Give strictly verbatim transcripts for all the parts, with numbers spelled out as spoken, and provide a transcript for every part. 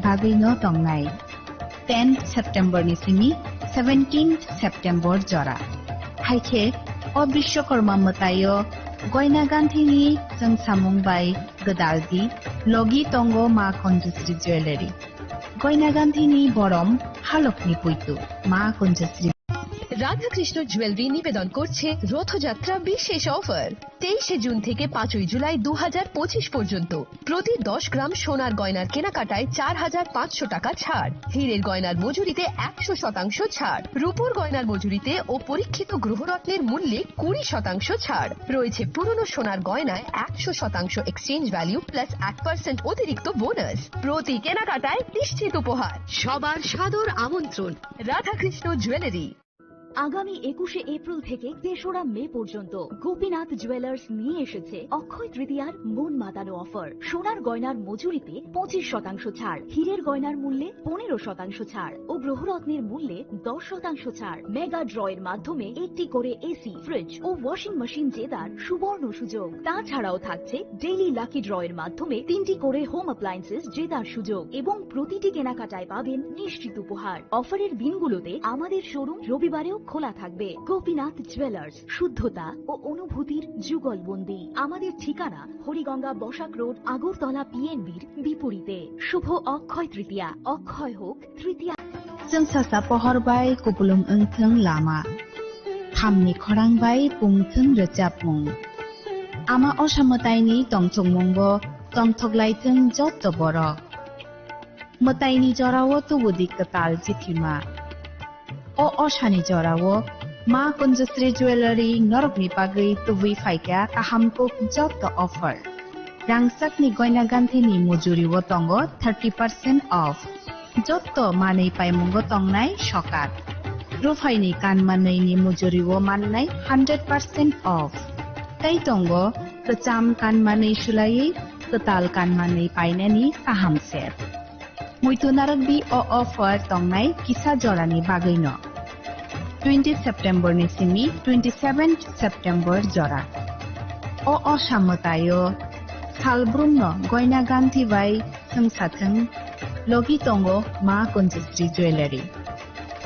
bagwino tongnai. Tenth September ni simi seventeenth September jora. Hai khe o Bishwakarma mwtaio Goina Ganthi ni chwngsamung bai gwdaldi logi tongo Ma Kanjasri Jewellery. Goina Ganthi ni borom halok ni puitu Ma Kanjasri. Radhakrishna jewellery নিবেদন করছে রথযাত্রা বিশেষ অফার। তেইশে জুন থেকে পাঁচই জুলাই দু হাজার পঁচিশ পর্যন্ত প্রতি দশ গ্রাম সোনার গয়নার কেনাকাটায় চার হাজার পাঁচশো টাকা ছাড়, হীরের গয়নার মজুরিতে একশো শতাংশ ছাড়, রূপোর গয়নার মজুরিতে ও পরীক্ষিত গ্রহরত্নের মূল্যে কুড়ি শতাংশ ছাড় রয়েছে। পুরনো সোনার গয়নায় একশো শতাংশ এক্সচেঞ্জ ভ্যালু প্লাস এক পার্সেন্ট অতিরিক্ত বোনাস। প্রতি কেনাকাটায় নিশ্চিত উপহার। সবার সাদর আমন্ত্রণ রাধাকৃষ্ণ জুয়েলারি। আগামী একুশে এপ্রিল থেকে তেসরা মে পর্যন্ত গোপীনাথ জুয়েলার্স নিয়ে এসেছে অক্ষয় তৃতীয়ার মন মাতানো অফার। সোনার গয়নার মজুরিতে পঁচিশ শতাংশ ছাড়, হীরের গয়নার মূল্যে পনেরো শতাংশ ছাড় ও গ্রহরত্নের মূল্যে দশ শতাংশ ছাড়। মেগা ড্রয়ের মাধ্যমে একটি করে এসি, ফ্রিজ ও ওয়াশিং মেশিন জেতার সুবর্ণ সুযোগ। তাছাড়াও থাকছে ডেইলি লাকি ড্রয়ের মাধ্যমে তিনটি করে হোম অ্যাপ্লায়েন্সেস জেতার সুযোগ এবং প্রতিটি কেনাকাটায় পাবেন নিশ্চিত উপহার। অফারের দিনগুলোতে আমাদের শোরুম রবিবারেও খোলা থাকবে। গোপীনাথ জুয়েলার্স, শুদ্ধতা ও অনুভূতির যুগলবন্দি। আমাদের ঠিকানা হরিগঙ্গা বসাক রোড, আগরতলা পিএনবির বিপরীতে। শুভ অক্ষয় তৃতীয়া, অক্ষয় হোক তৃতীয়া। Chwng sasa pohor bai kupulung wngthwng lama, thamni khorang bai pungthwng rwchapmung. Ama osa mwtaini tongthokmungo tongthoklaithwng jotto borok. Mwtaini jorao tubudi kwtal chithima. O osani jorao Ma Kanjasri Jewellery norokni bagwi tubui phaikha kaham kuk jotto offer. Rangchakni goina ganthini mujuri o tongo thirty percent off. Jotto manwi paimungo tongnai sokat. Ruphaini kanmanwini mujuri o mannai hundred percent off. Tei tongo kwcham kanmanwi sulaiwi kwtal kanmanwi painani kaham set. Muitu narwkdi o offer tongnai kisa jorani bagwino. Twenty September ni simi twenty seven September jora. O osa mwtaio salbrumno goina ganthi bai chwngsathwng logi tongo Ma Kanjasri Jewellery.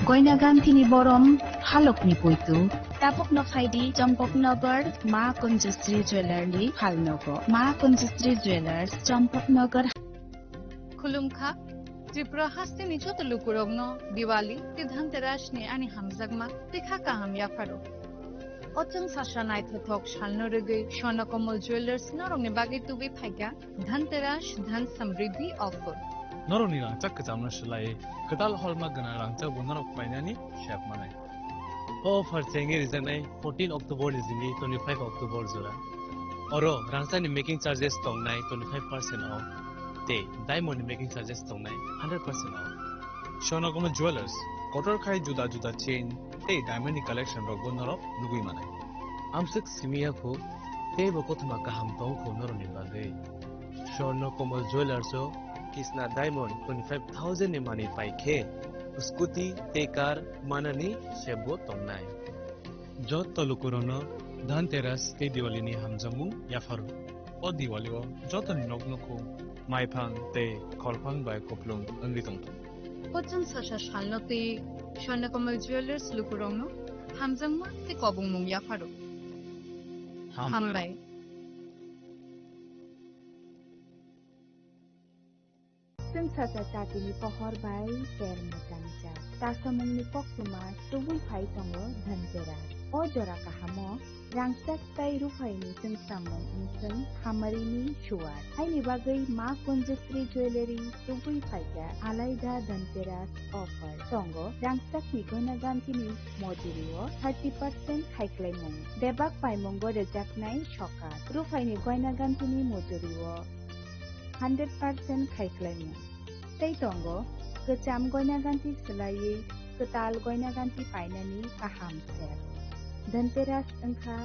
Goina ganthini borom halokni puitu. Tabukno phaidi Champaknagar Ma Kanjasri Jewellery phalnogo. Ma Kanjasri Jewellers, Champaknagar. Khulumkha, Tripura hasteni joto lukurokno Diwali tei Dhanteras ni ani hamjakma tei kha kaham yapharo. O chwng sasa naithothok salno rwgwi Swarna Kamal Jewellers norokni bagwi tubui phaikha Dhanteras Dhan Samriddhi offer. Norokni rangchak kwchamno swlaiwi kwtal hallmark gwnang rangchak bo norok painani sep manai. O offer chengwi rijaknai fourteen October ni simi twenty-five October jora. Oro rangchakni making charges tongnai twenty-five percent off tei diamond ni making charges tongnai hundred percent off. Swarna Kamal Jewellers kotor khai juda juda chain tei diamond ni collection rokbo norok nugwi manai. Amswk simi ya kho, teibo kothoma kaham tong kho norokni bagwi. Swarna Kamal Jewellers o Kisna Diamond twenty-five thousand ni manwi pai khe scooty tei car manani sebo tongnai. Jotto lukurokno Dhanteras tei Diwali ni hamjakmung yapharo. O Diwali o jotoni nok nukhung maiphang tei kholphang bai kupulung wngwi tongthung. Kochwng sasa salno twi Swarna Kamal Jewellers lukurokno hamjakma tei kobongmung yapharo. Hambai. Hambai. Chwng sasa chatini pohor bai ter mwchang jak. Tasamungni koktwma tubui phai tongo Dhanteras. O jora kahamo rangchak tei ruphaini chwngsamung wngthwng hamarini suwar. Haini bagwi Ma Kanjasri Jewellery tubui phaikha alaida Dhanteras offer. Tongo rangchakni goina ganthini mojurio thirty percent khaiklaimung. Bebak paimungo rwjaknai sokat. Ruphaini goina ganthini mojurio hundred percent khaiklaimung. Tei tongo kwcham goina ganthi swlaiwi kwtal goina ganthi painani kaham sep. Dhanteras wngkha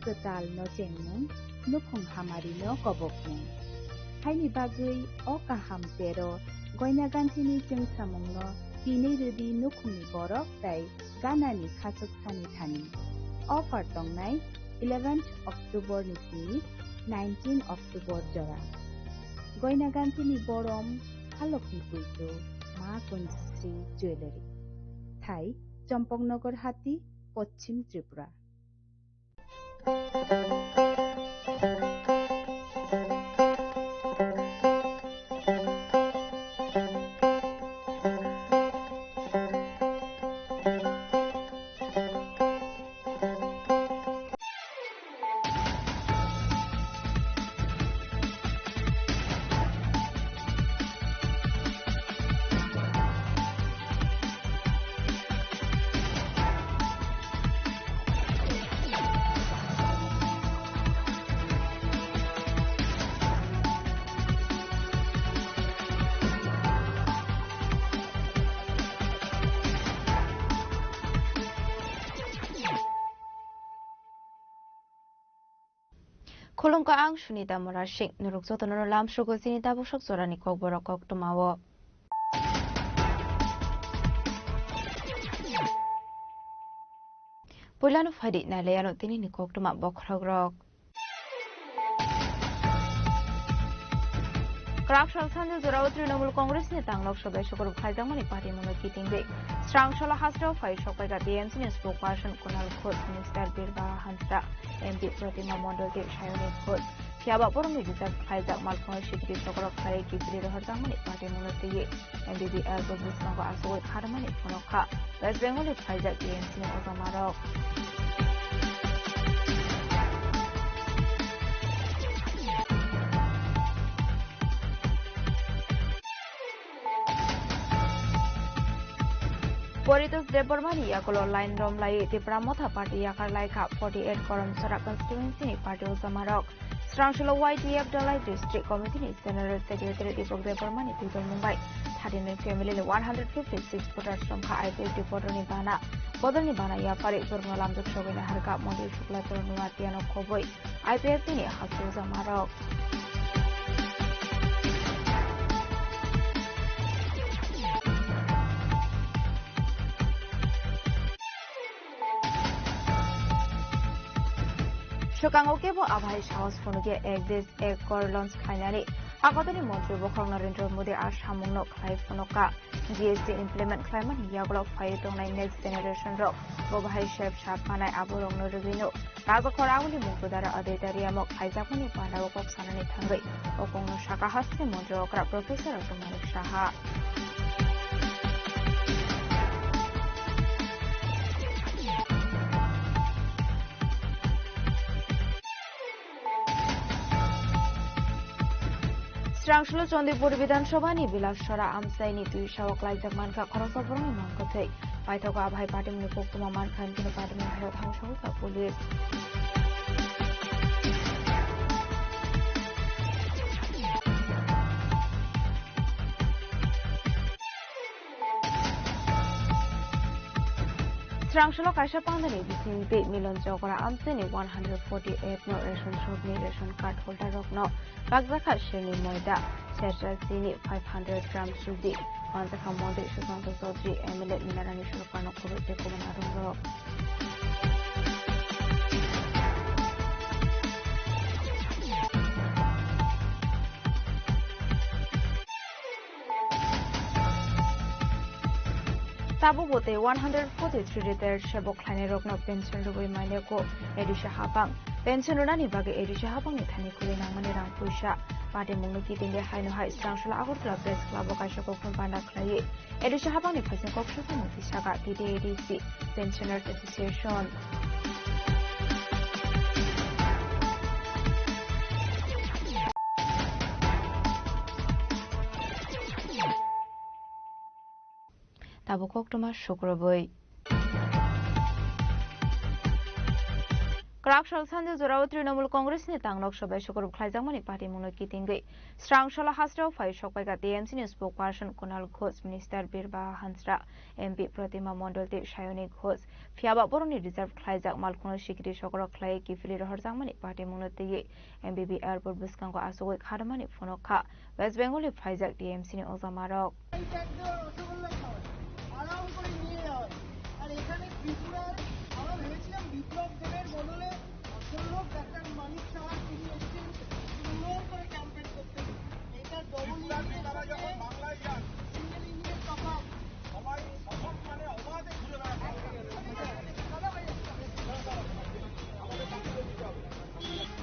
kwtal no chengmung, nukhung hamari no kobokmung. Haini bagwi o kaham sero goina ganthini chwngsamungno tinwi rwdi nukhungni borok tei ganani khachuk sani thani. Offer tongnai eleventh October ni simi nineteen October jora. Goina ganthini borom Halokni puitu Ma Konjisri Jewellery. Thai, Chompoknagar Hati, Poschim Tripura. Khulumkha, ang Sunita Murasing. Norok jotono lamsogo chini tabuk sok jorani kokborok koktwmao. Puilano phaidi nailaiano tinini koktwma bokhorokrok. Kwrak sal sanjak jorao Trinamool Congress ni tanglok sobai sokorop khlaijakmani party mungno kitingwi Srangsola hasteo phai sokpaikha T M C ni spokesperson Kunal Ghosh, Minister Birbaha Hansda, M P Pratima Mondol tei Sayoni Ghosh. Phiyaba borokni rijak khlaijak malkhungno sikiri sokorop khlaiwi kiphilwi rohorjakmani party mungno twiwi M B B L bo bwskango achugwi kharmani phunukha. West Bengal ni phaijak T M C ni ojamarok. Paritosh Debbarma ni yagulo line romlaiwi Tipra Motha Party yakar laikha forty eight Karamchara constituency ni party ojamarok. Srangsola Y T F Dhalai District Committee ni General Secretary Deepak Debbarma ni twibo mungbai thirty nine family ni one hundred fifty six voters romkha I P F T voter ni bana. Bodol ni bana yapharwi borokno lamjak sogwi naharkha Mondi Shukla Chorno Nuatia no khobwi I P F T ni hasteo ojamarok. Swkango kebo abai sahos phunukya Ek Desh Ek Kar launch khainani. Hakotorni montri bokhorok Narendra Modi a samungno khlai phunukha. G S T implement khlaimani yagulo phaiwi tongnai next generation rok bo bahai sep sap manai aborokno rwgwino. Rajakhor Auli Mukudara Auditorium o khaijakmani pandao kok sanani thangwi o kokno sakha hasteni montri okra Professor Atumanik Saha. Srangsola Chandipur Bidhan Sabha ni Bilasora amchaini twi sao klaijak mankha khoroksa borokni mangkwthwi. Paithago abai party ni koktwma mankha, hwnkheno party ni hai thangsogwi kha police. Srangsola kaisa pandani bisingtwi Milon Chokra amchaini one hundred forty eight no ration shop ni ration card holder rokno kakjakha sirni moida, sersa chini five hundred gram sudi, manjakha Mondi Susanto Chaudhary, M L A Minarani Sorkarno khobwi tei kwbangma rongrok. Tabukbo tei one hundred forty-three retired sebok khlainairokno pension rwui manya ko A D C hapang. Pension rwnani bagwi A D C hapangni thani khulwi nangmani rang puisa. Patimungno kitingwi haino hai Srangsola Agartala Press Club o kaisa kokthum panda khlaiwi A D C hapangni phaising kok sokomung tisaka T T A D C Pensioners Association. Tabuk koktwma sukrubwi. Kwrak sal sanjak jorao Trinamool Congress ni tanglok sobai sukrub khlaijakmani patimungno kitingwi Srangsola hasteo phai sokpaikha T M C ni spokesperson Kunal Ghosh, Minister Birbaha Hansda, M P Pratima Mondol tei Sayoni Ghosh. Phiyaba borokni reserve khlaijak malkhungno sikiri sokorok khlaiwi kiphilwi rohorjakmani patimungno twiwi M B B L bo bwskango achugwi kharmani phunukha. West Bengal ni phaijak T M C ni ojamarok.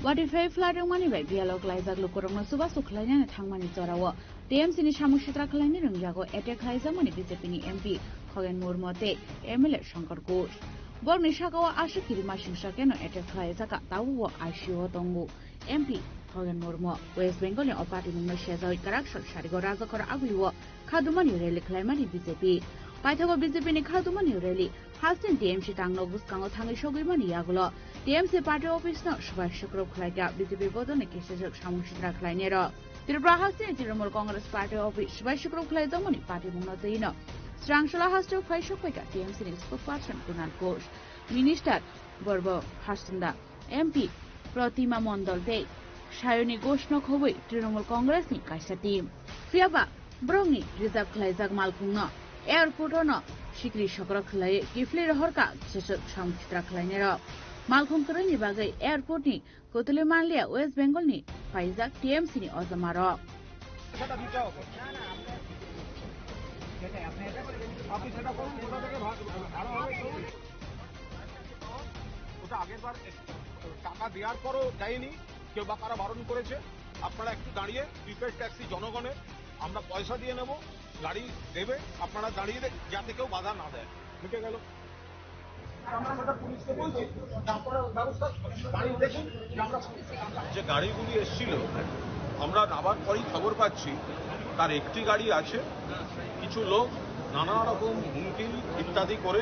Watwi phai flight wngmani bai biyalo klaijak lukurokno chubachu khlainani thangmani jorao T M C ni samung sitra khlainai rwngyago attack khlaijakmani B J P ni M P Khogen Murmu tei M L A Shankar Ghosh. Borokni sakao aswk kirima singsa keno attack khlaijak, tabukbo I C U o tongo. M P Khogen Murmu West Bengal ni o party mungno sejawi kwrak sal sarigo Rajakhor agulio khadumani rally khlaimani B J P. Paithago B J P ni khadumani rally Hasteni T M C tangno bwskango thangwi sogwimani yagulo T M C party office no swbai sukrub khlaikha B J P bodolni kisijwk samung sitra khlainairok. Tripura hasteni Trinamool Congress party office swbai sukrub khlaijakmani party mungno twino Srangsala hasteo phai sokphaikha T M C ni spokesperson Kunal Ghosh, minister Borbo Harsunda, M P Protima Mondol tei Sayoni Ghoshno khobwi Trinamool Congress ni kaisa team. Phiyaba borokni reserve khlaijak malkhungno airport-o no sikri sokrok khlaiwi kiphilwi rohorkha kisijwk samung sitra khlainairok. Malkhung kwrwini bagwi airport-ni kwtwlwi manliya West Bengal-ni phaijak T M C-ni ojomarok. সেটা দিতে হবে। আপনি সেটা করুন, কোথা থেকে ভাড়া, ভাড়া হবে তো? ওটা আগের বার টাকা দেওয়ার পরও দেয়নি, কেউ বা কারা বারণ করেছে। আপনারা একটু দাঁড়িয়ে প্রিপেইড ট্যাক্সি জনগণের, আমরা পয়সা দিয়ে নেব, গাড়ি দেবে, আপনারা দাঁড়িয়ে দে-, যাতে কেউ বাধা না দেয়। মিটে গেল। আমরা সেটা পুলিশকে বলছি, তারপরে ব্যবস্থা, গাড়ি দেখুন যে আমরা যে গাড়িগুলি এসছিল, আমরা নামার পরেই খবর পাচ্ছি, তার একটি গাড়ি আছে, কিছু লোক নানা রকম হুমকি ইত্যাদি করে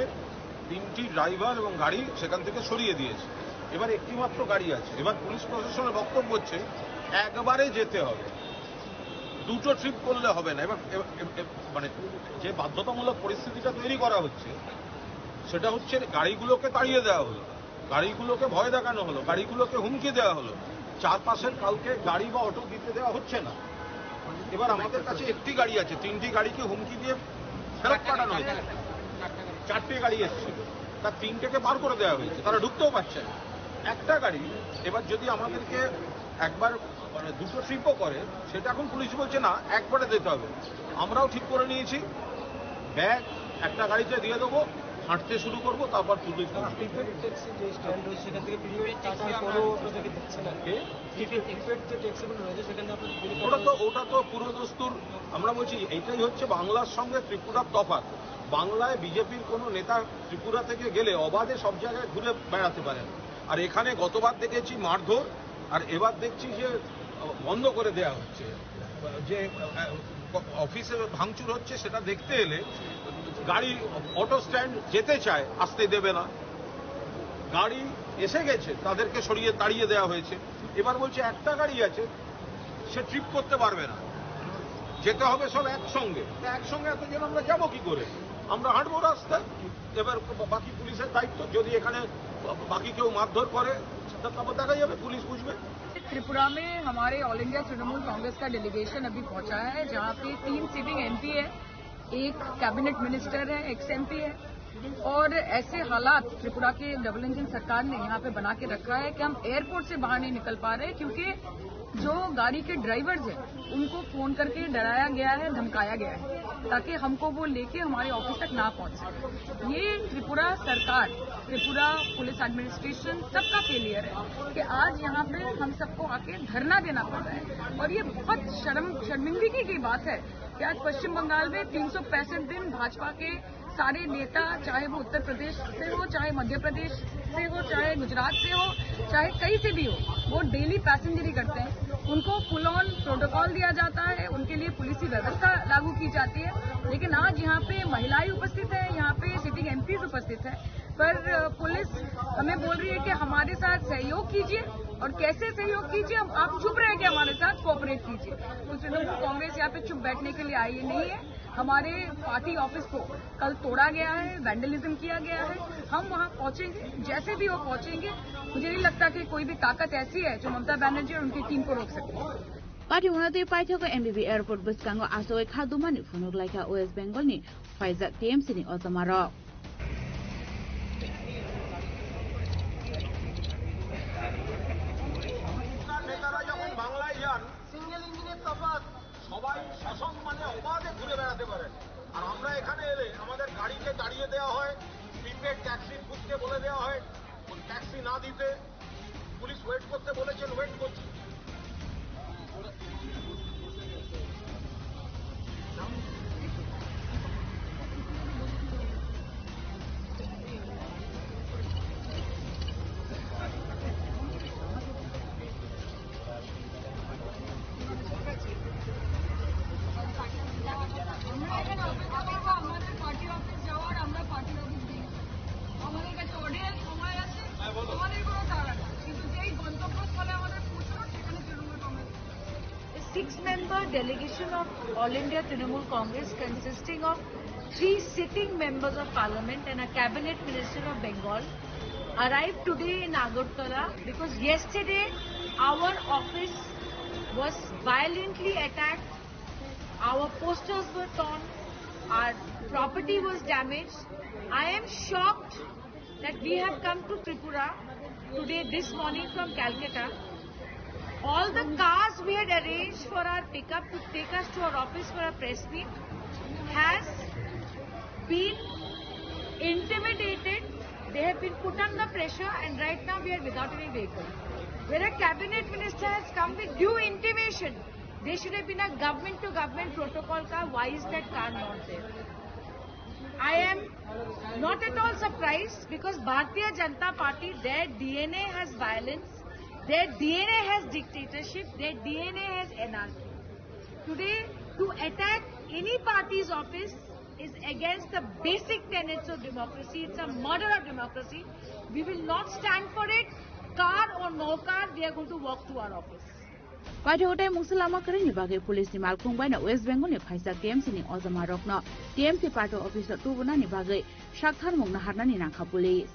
তিনটি ড্রাইভার এবং গাড়ি সেখান থেকে সরিয়ে দিয়েছে। এবার একটি মাত্র গাড়ি আছে। এবার পুলিশ প্রশাসনের বক্তব্য হচ্ছে একবারে যেতে হবে, দুটো ট্রিপ করলে হবে না। এবার এ-, এ-, এ-, মানে যে বাধ্যতামূলক পরিস্থিতিটা তৈরি করা হচ্ছে, সেটা হচ্ছে গাড়িগুলোকে তাড়িয়ে দেওয়া হলো, গাড়িগুলোকে ভয় দেখানো হলো, গাড়িগুলোকে হুমকি দেওয়া হলো। চারপাশের কাউকে গাড়ি বা অটো দিতে দেওয়া হচ্ছে না। এবার আমাদের কাছে একটি গাড়ি আছে, তিনটি গাড়িকে হুমকি দিয়ে ফেরত পাঠানো হয়েছে। চারটে গাড়ি এসেছিল, তার তিনটেকে বার করে দেওয়া হয়েছে, তারা ঢুকতেও পারছে না। একটা গাড়ি এবার যদি আমাদেরকে একবার মানে দুটো ট্রিপও করে, সেটা এখন পুলিশ বলছে না, একবারে দিতে হবে। আমরাও ঠিক করে নিয়েছি, ব্যাগ একটা গাড়িতে দিয়ে দেবো, হাঁটতে শুরু করবো, তারপর পুলিশ পৌঁছবে। প্রিপেড ট্যাক্সি যে স্ট্যান্ড রয়েছে, সেখান থেকে প্রিপেড ট্যাক্সি পরেও আপনাদেরকে দিচ্ছে না। কে? প্রিপেড, প্রিপেড যে ট্যাক্সিগুলো রয়েছে, সেখানে আপনাদের বিল ওটা তো, ওটা তো পুরো দস্তুর। আমরা বলছি, এইটাই হচ্ছে বাংলার সঙ্গে ত্রিপুরার তফাৎ। বাংলায় বিজেপির কোনো নেতা ত্রিপুরা থেকে গেলে অবাধে সব জায়গায় ঘুরে বেড়াতে পারেন, আর এখানে গতবার দেখেছি মারধর, আর এবার দেখছি যে, আহ, বন্ধ করে দেয়া হচ্ছে। যে, আহ, অফিসে ভাঙচুর হচ্ছে, সেটা দেখতে এলে গাড়ি, অটো স্ট্যান্ড যেতে চায়, আসতে দেবে না। গাড়ি এসে গেছে, তাদেরকে সরিয়ে, তাড়িয়ে দেওয়া হয়েছে। এবার বলছে একটা গাড়ি আছে, সে ট্রিপ করতে পারবে না, যেতে হবে সব একসঙ্গে। তা একসঙ্গে এতজন আমরা যাবো কি করে? আমরা হাঁটবো রাস্তা। এবার বা-, বাকি পুলিশের দায়িত্ব, যদি এখানে বা-, বাকি কেউ মারধর করে, তা তারপর দেখা যাবে, পুলিশ বুঝবে। त्रिपुरा में हमारे ऑल इंडिया तृणमूल कांग्रेस का डेलीगेशन अभी पहुंचा है, जहां पे तीन सिटिंग एमपी है, एक कैबिनेट मिनिस्टर है, एक्स एमपी है, और ऐसे हालात त्रिपुरा के डबल इंजन सरकार ने यहाँ पे बना के रखा है कि हम एयरपोर्ट से बाहर नहीं निकल पा रहे, क्योंकि जो गाड़ी के ड्राइवर्स हैं, उनको फोन करके डराया गया है, धमकाया गया है, ताकि हमको वो लेके हमारे ऑफिस तक ना पहुंच सके। ये त्रिपुरा सरकार, त्रिपुरा पुलिस एडमिनिस्ट्रेशन, सबका फेलियर है कि आज यहाँ पे हम सबको आके धरना देना पड़ रहा है, और ये बहुत शर्म, शर्मिंदगी की बात है कि आज पश्चिम बंगाल में तीन सौ पैंसठ दिन भाजपा के सारे नेता, चाहे वो उत्तर प्रदेश से हो, चाहे मध्य प्रदेश से हो, चाहे गुजरात से हो, चाहे कहीं से भी हो, वो डेली पैसेंजरी करते हैं। उनको फुल ऑन प्रोटोकॉल दिया जाता है, उनके लिए पुलिस की व्यवस्था लागू की जाती है। लेकिन आज यहाँ पे महिलाएं उपस्थित हैं, यहाँ पे सिटिंग एमपीज उपस्थित हैं, पर, अ, पुलिस हमें बोल रही है कि हमारे साथ सहयोग कीजिए, और कैसे सहयोग कीजिए, हम, आप चुप रह के हमारे साथ कोऑपरेट कीजिए। तो तृणमूल कांग्रेस यहाँ पे चुप बैठने के लिए आई नहीं है। हमारे पार्टी ऑफिस को कल तोड़ा गया है, वैंडलिज्म किया गया है। हम वहाँ पहुँचेंगे, जैसे भी हो पहुँचेंगे। मुझे नहीं लगता कि कोई भी ताकत ऐसी है जो ममता बनर्जी और उनकी टीम को रोक सके। Party mungno tei paithago M B B airport bwskango achugwi kha dumani phunuk laikha West Bengal ni phaijak T M C ni ojomarok. নেতারা যখন বাংলায় যান, সিঙ্গেল ইঞ্জিনের তফাৎ। সবাই শাসন মানে অবাধে ঘুরে বেড়াতে পারে, আর আমরা এখানে এলে আমাদের গাড়িকে তাড়িয়ে দেওয়া হয়, প্রিপেড ট্যাক্সির বুথকে বলে দেওয়া হয় ট্যাক্সি না দিতে, পুলিশ ওয়েট করতে বলেছেন, ওয়েট করছি। আমরা এখানে অপেক্ষা করবো আমাদের পার্টি অফিস যাওয়ার, আমরা পার্টি অফিস দিই। আমাদের কাছে অনেক সময় আছে, আমাদের কোনো তাড়া নেই, কিন্তু যেই গন্তব্যস্থলে আমাদের পৌঁছানো সেখানে তৃণমূল Congress. A six-member delegation of All India Trinamool Congress, consisting of three sitting members of parliament and a cabinet minister of Bengal, arrived today in Agartala because yesterday our office was violently attacked, our posters were torn, our property was damaged. I am shocked that we have come to Tripura today, this morning from Calcutta. All the cars we had arranged for our pickup to take us to our office for a press meet has been intimidated. They have been put under pressure, and right now we are without any vehicle. Where a cabinet minister has come with due intimation, there should have been a government to government protocol. Ka, why is that car not there? I am not at all surprised because Bharatiya Janata Party, their D N A has violence, their D N A has dictatorship, their D N A has anarchy. Today, to attack any party's office is against the basic tenets of democracy. It's a murder of democracy. We will not stand for it. Car or no car, we are going to walk to our office. Paithago tei mungsa lama kwrwini bagwi police ni malkhung baino West Bengal ni phaisa T M C ni ojamarokno T M C party office o tubunani bagwi saktharmung naharnani nangkha police.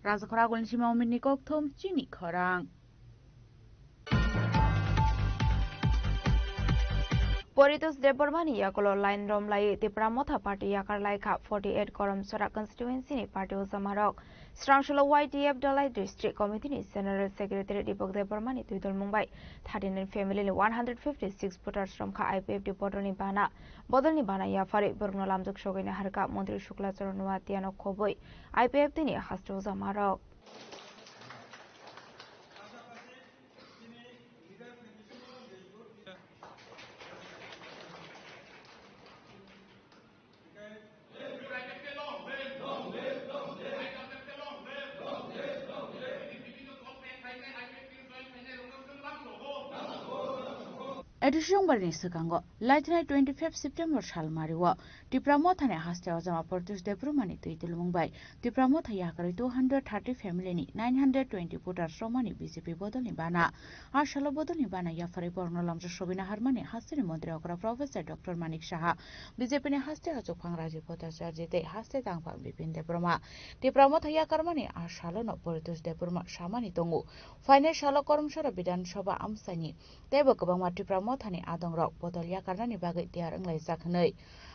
Rajakhor agulni sima Omirni kokthum chini khorang. Poritos Debbarmani yagulo line romlai Tipra Motha Party yakar laikha forty eight Koromsora constituency ni party ojamarok. Srangshalo Y T F Dalai District Committee ni General Secretary Deepak Debbarmani twidulmung bai thirty nine family ni one hundred fifty six voters romkha I P F T bodolni bana. Bodolni bana yapharwi borokno lamjak sogwi naharkha Montri Shukla Charan Noatia no khobwi I P F T ni haste ojamarok. Edo songbarni swkango laithanai twenty five September salmario Tipra Mothani haste ojama Poritos Debbarmani twi tulmung bai Tipra Motha yakarwi two hundred thirty family ni nine hundred twenty voters romani B J P bodolni bana. A salo bodolni bana yapharwi borokno lamjak sogwi naharmani hasteni montri okra Professor Doctor Manik Saha, B J P ni haste achukphang Rajiv Bhattacharya tei haste tangphang Bipin Debbarma. Tipra Motha yakarmani a salono Poritos Debbarma samani tongo. Phainai salo Koromsora Bidhan Sabha amchaini teibo kwbangma Tipra Mothani adongrok bodol yakarnani bagwi tiyar wnglaijak hwnwi.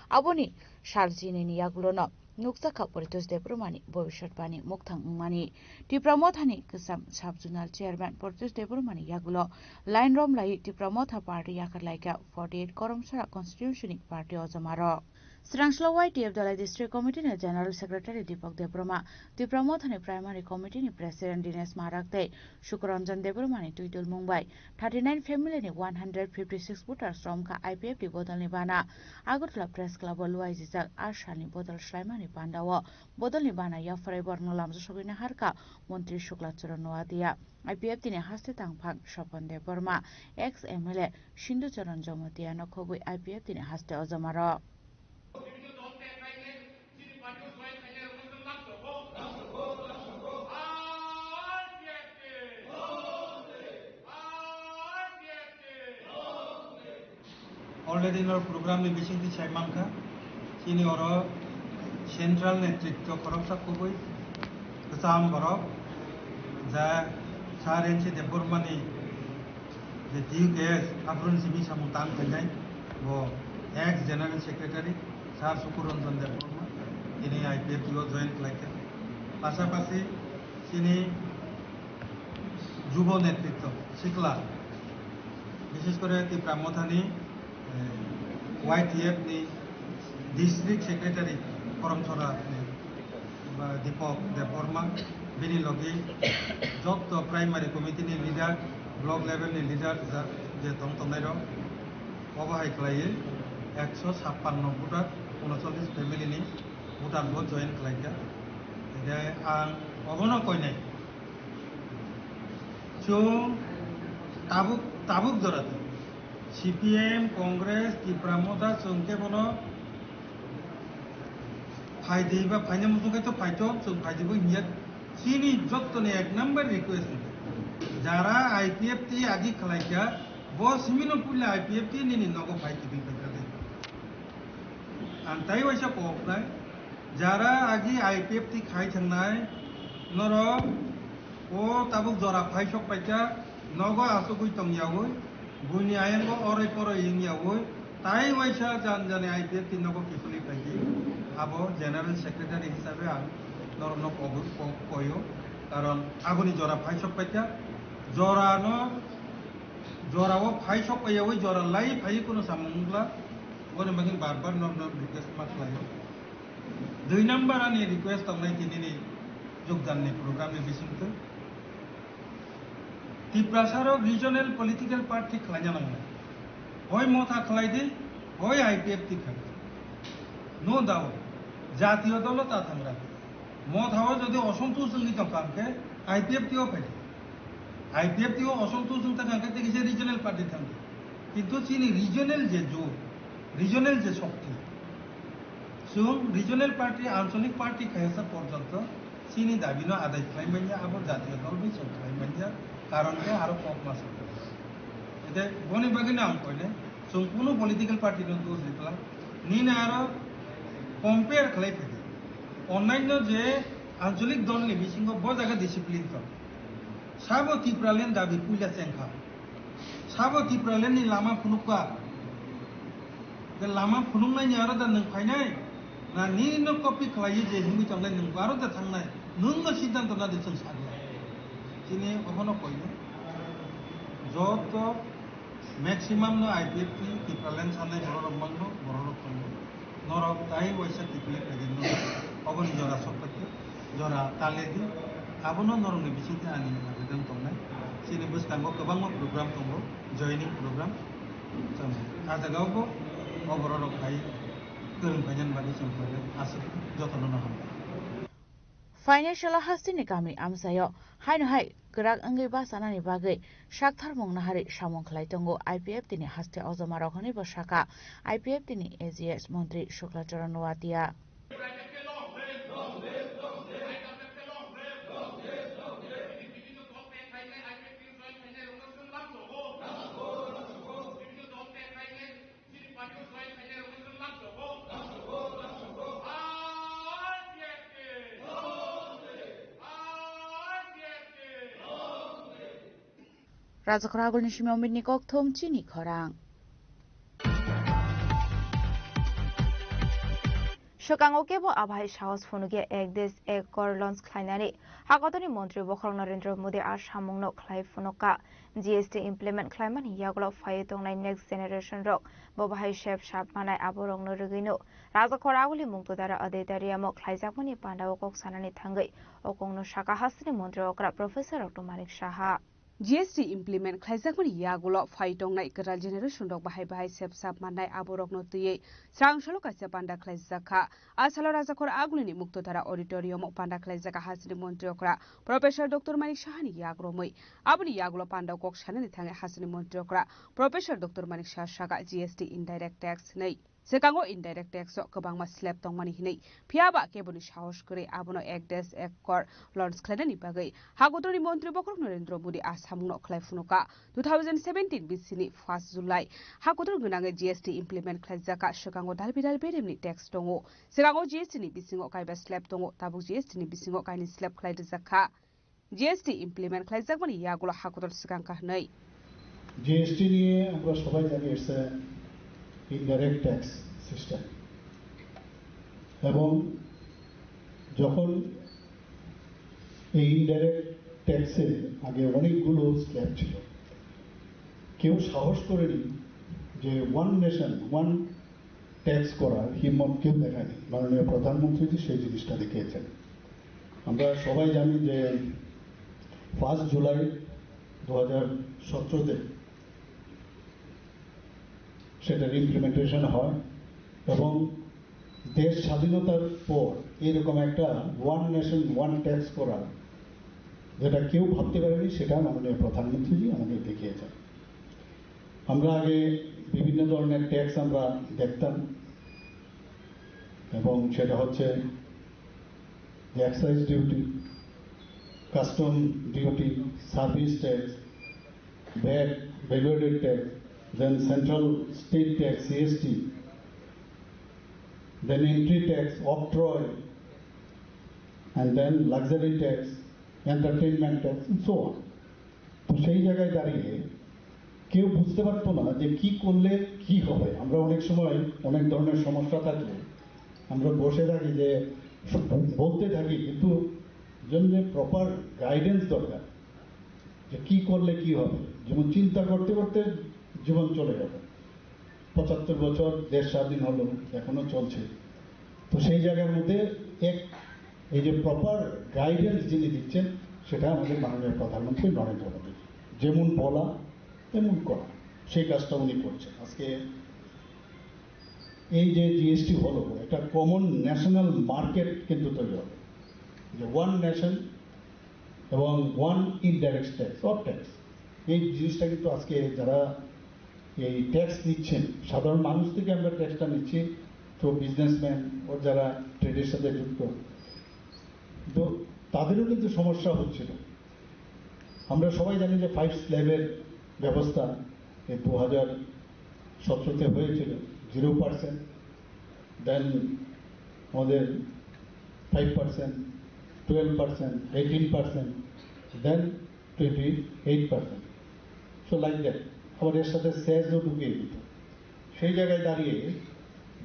Aboni sal chinini yagulono nukjakha Poritos Debbarmani bobiswtbani mukthang wngmani. Tipra Mothani kwcham sub-zonal chairman Poritos Debbarmani yagulo line romlai Tipra Motha party yakarlaikha forty eight Koromsora constituency ni party ojamarok. Srangshalo Y T F Dalai District Committee ni General Secretary Deepak Debbarma, Tipra Mothani Primary Committee ni President Dinesh Marak tei Sukaranjan Debbarmani twi tulmung bai thirty nine family ni one hundred fifty six voters romkha I P F T bodolni bana. Agartala Press Club o luaijijak a salni bodol swlaimani pandao bodolni bana yapharwi borokno lamjak sogwi naharkha Montri Shukla Charan Noatia, I P F T ni haste tangphang Swapan Debbarma, ex M L A Sindhu Charan Jamatia no khobwi I P F T ni haste ojamarok. Already no program ni bisingtwi sai mankha, chini oro central netritwo khoroksa kubui kwcham borok, ja Sir N C Debbarma ni je T U K S aphuruni simi samung tang khainai, bo ex general secretary Sir Sukur Ranjan Debbarma, tini I P F T o join khlaikha. Pasapasi chini jubo netritwo sikla, bishes kore Tipra Mothani, eh, Y T F ni district secretary Koromchora ni, ba Deepak Debbarma, bini logi jotto primary committee ni leader, block level ni leader ja-, je tong tongnai rok, obo hai khlaiwi ekso sappanno voter, unocholish family ni voter bo join khlaikha. Hingke ang obono koinai. Chwng tabuk, tabuk jora di. C P M, Congress, Tipra Motha, chwng khe bono phai di ba phaina muchung khe to phai to, chwng phai di bo hinya. Chini jottoni ek number request ni. Jara I P F T agi khlai kha, bo simino puila I P F T nini nogo phai tibin phai kha de. Ang tai waisa kok nai. Jara agi I P F T khai thangnai, norok o tabuk jora phai sok paikha, nogo asugwi tong yaui, buini ayango oroi poroi wng yaui, tai waisa jan jani I P F T nogo kiphilwi phaidi. Abo General Secretary hisabe ang norokno kobo-, ko-, koyo, karon aboni jora phai sok paikha, jorano, jorao phai sok paiyaui jora lai phai kuno samung wngla, boni bagwi bar bar norokno request ma khlaio. Dui number ani request tongnai tinini jogdanni program ni bisingtwi. Tiprasa rok regional political party khlaina nangnai. Hoi Motha khlai di, hoi I P F T khlai di. No doubt, jatiyo dolo ta thangra. Motha o jodi osontosh wngwi tongkha hwnkhe I P F T o phai di. I P F T o osontosh wngkha hwnkhe tei kisa regional party thang di. Kintu chini regional je jot, regional je shokti, chwng regional party, ancholik party khaisa porjonto chini dabi no adai khlai manya, abo jatiyo dol bai chwng khlai manya, karon khe aro kok ma sa. Ete boni bagwi no ang koine, chwng kunu political party no dos rikla, nini aro compare khlai phai di. Onnaino je ancholik dol ni bisingo bo jaga discipline tong. Sabo Tipraland dabi puila chengkha. Sabo Tipraland ni lama phunukha. Ke lama phunuknai ni aro da nwng phainai? Na nini no copy khlaiwi je himwi tongnai nwng aro da thangnai? Nwng no siddhanto na de chwng sagla. Chini obono koino. Joto maximum no I P F T Tipraland sanai borok rok mangno, borok rok tongo. Norok tai waisa kiphilwi phaidi norok. Oboni jora sokphaikhe, jora taledi. Abono norokni bisingtwi ani abedan tongnai. Chini bwskango kwbangma program tongo, joining program. Chwng ah jagao bo o borok rok phai kwrwng phainani bagwi chwng khlainai. Aswk jotono no hambai. Financial hasteni kami amchaio haino hai kwrak wngwi bachanani bagwi sakthar mung nahari samung khlai tongo I P F T ni haste ojoma rok hwnwi bo sakha I P F T ni A G S montri Shukla Charan Noatia. Rajakhor agulni simi Omitni kokthum chini khorang. Swkango kebo abahai sahos phunukya ek desh ek kor launch khlainani hakotorni montri bokhorok Narendra Modi a samungno khlai phunukha. G S T implement khlaimani yagulo phaiwi tongnai next generation rok bo bahai sep sap manai aborokno rwgwino Rajakhor aguli mungtodara Aditya Riamo khlaijakmani pandao kok sanani thangwi o kokno sakha hasteni montri okra Professor Doctor Manik Saha. G S T implement khlaijakmani yagulo phai tongnai kwtal generation rok bahai bahai sep sap mannai aborokno twiwi srang salo kaisa panda khlaijak kha. A salo Rajakhor agulini Muktodhara auditorium o panda khlaijak kha hasteni montri okra Professor Doctor Manik Sahani yagromwi. Aboni yagulo panda kok sanani thangwi hasteni montri okra Professor Doctor Manik Saha sakha G S T indirect tax hinwi. Swkango indirect tax o kwbangma slab tongmani hinwi, phiyaba keboni sahos kwrwi abono ek desh ek kor launch khlainani bagwi hakotorni montri bokhorok Narendra Modi a samungno khlai phunukha. Two thousand seventeen bisini first July hakotor gwnangwi G S T implement khlaijakha. Swkango dalbidal beremni tax tongo. Swkango G S T ni bisingo kaiba slab tongo, tabuk G S T ni bisingo kainwi slab khlai rwjakha. G S T implement khlaijakmani yagulo hakotor swkang kha hwnwi. G S T নিয়ে আমরা সবাই জানি, it's a indirect tax system, এবং যখন এই ইনডাইরেক্ট ট্যাক্সে আগে অনেকগুলো স্ল্যাব ছিল, কেউ সাহস করেনি যে ওয়ান নেশন ওয়ান ট্যাক্স করার হিম্মত কেউ দেখায়নি। মাননীয় প্রধানমন্ত্রীজি সেই জিনিসটা দেখিয়েছেন। আমরা সবাই জানি যে ফার্স্ট জুলাই দু হাজার সতেরোতে সেটার ইমপ্লিমেন্টেশন হয় এবং দেশ স্বাধীনতার পর এরকম একটা ওয়ান নেশন ওয়ান ট্যাক্স করা, যেটা কেউ ভাবতে পারেনি, সেটা মাননীয় প্রধানমন্ত্রীজি আমাদের দেখিয়েছেন। আমরা আগে বিভিন্ন ধরনের ট্যাক্স আমরা দেখতাম, এবং সেটা হচ্ছে যে excise duty, custom duty, service tax, VAT, value added tax, then central state tax, C S T, then entry tax, octroi, and then luxury tax, entertainment tax, and so on. তো সেই জায়গায় দাঁড়িয়ে কেউ বুঝতে পারতো না যে কি করলে কি হবে। আমরা অনেক সময় অনেক ধরনের সমস্যা থাকলে আমরা বসে থাকি, যে বলতে থাকি, কিন্তু জন্য প্রপার গাইডেন্স দরকার যে কি করলে কি হবে। যেমন চিন্তা করতে করতে জীবন চলে গেল। পঁচাত্তর বছর দেশ স্বাধীন হলো, এখনো চলছে। তো সেই জায়গার মধ্যে এক, এই যে প্রপার গাইডেন্স যিনি দিচ্ছেন, সেটা আমাদের মাননীয় প্রধানমন্ত্রী নরেন্দ্র মোদী। যেমন বলা তেমন করা, সেই কাজটা উনি করছেন। আজকে এই যে জি এস টি হলো, একটা কমন ন্যাশনাল মার্কেট কিন্তু তৈরি হবে, যে ওয়ান নেশন এবং one indirect tax or tax. এই জিনিসটা কিন্তু আজকে যারা এই ট্যাক্স নিচ্ছেন, সাধারণ মানুষ থেকে আমরা ট্যাক্সটা নিচ্ছি, তো বিজনেসম্যান ও যারা ট্রেডের সাথে যুক্ত, তো তাদেরও কিন্তু সমস্যা হচ্ছিল। আমরা সবাই জানি যে ফাইভ স্ল্যাবের ব্যবস্থা এই দু হাজার সতেরোতে হয়েছিল, জিরো পার্সেন্ট, দেন আমাদের five percent, twelve percent, eighteen percent, then twenty eight percent. So like that. আবার এর সাথে সেসও ঢুকিয়ে দিত। সেই জায়গায় দাঁড়িয়ে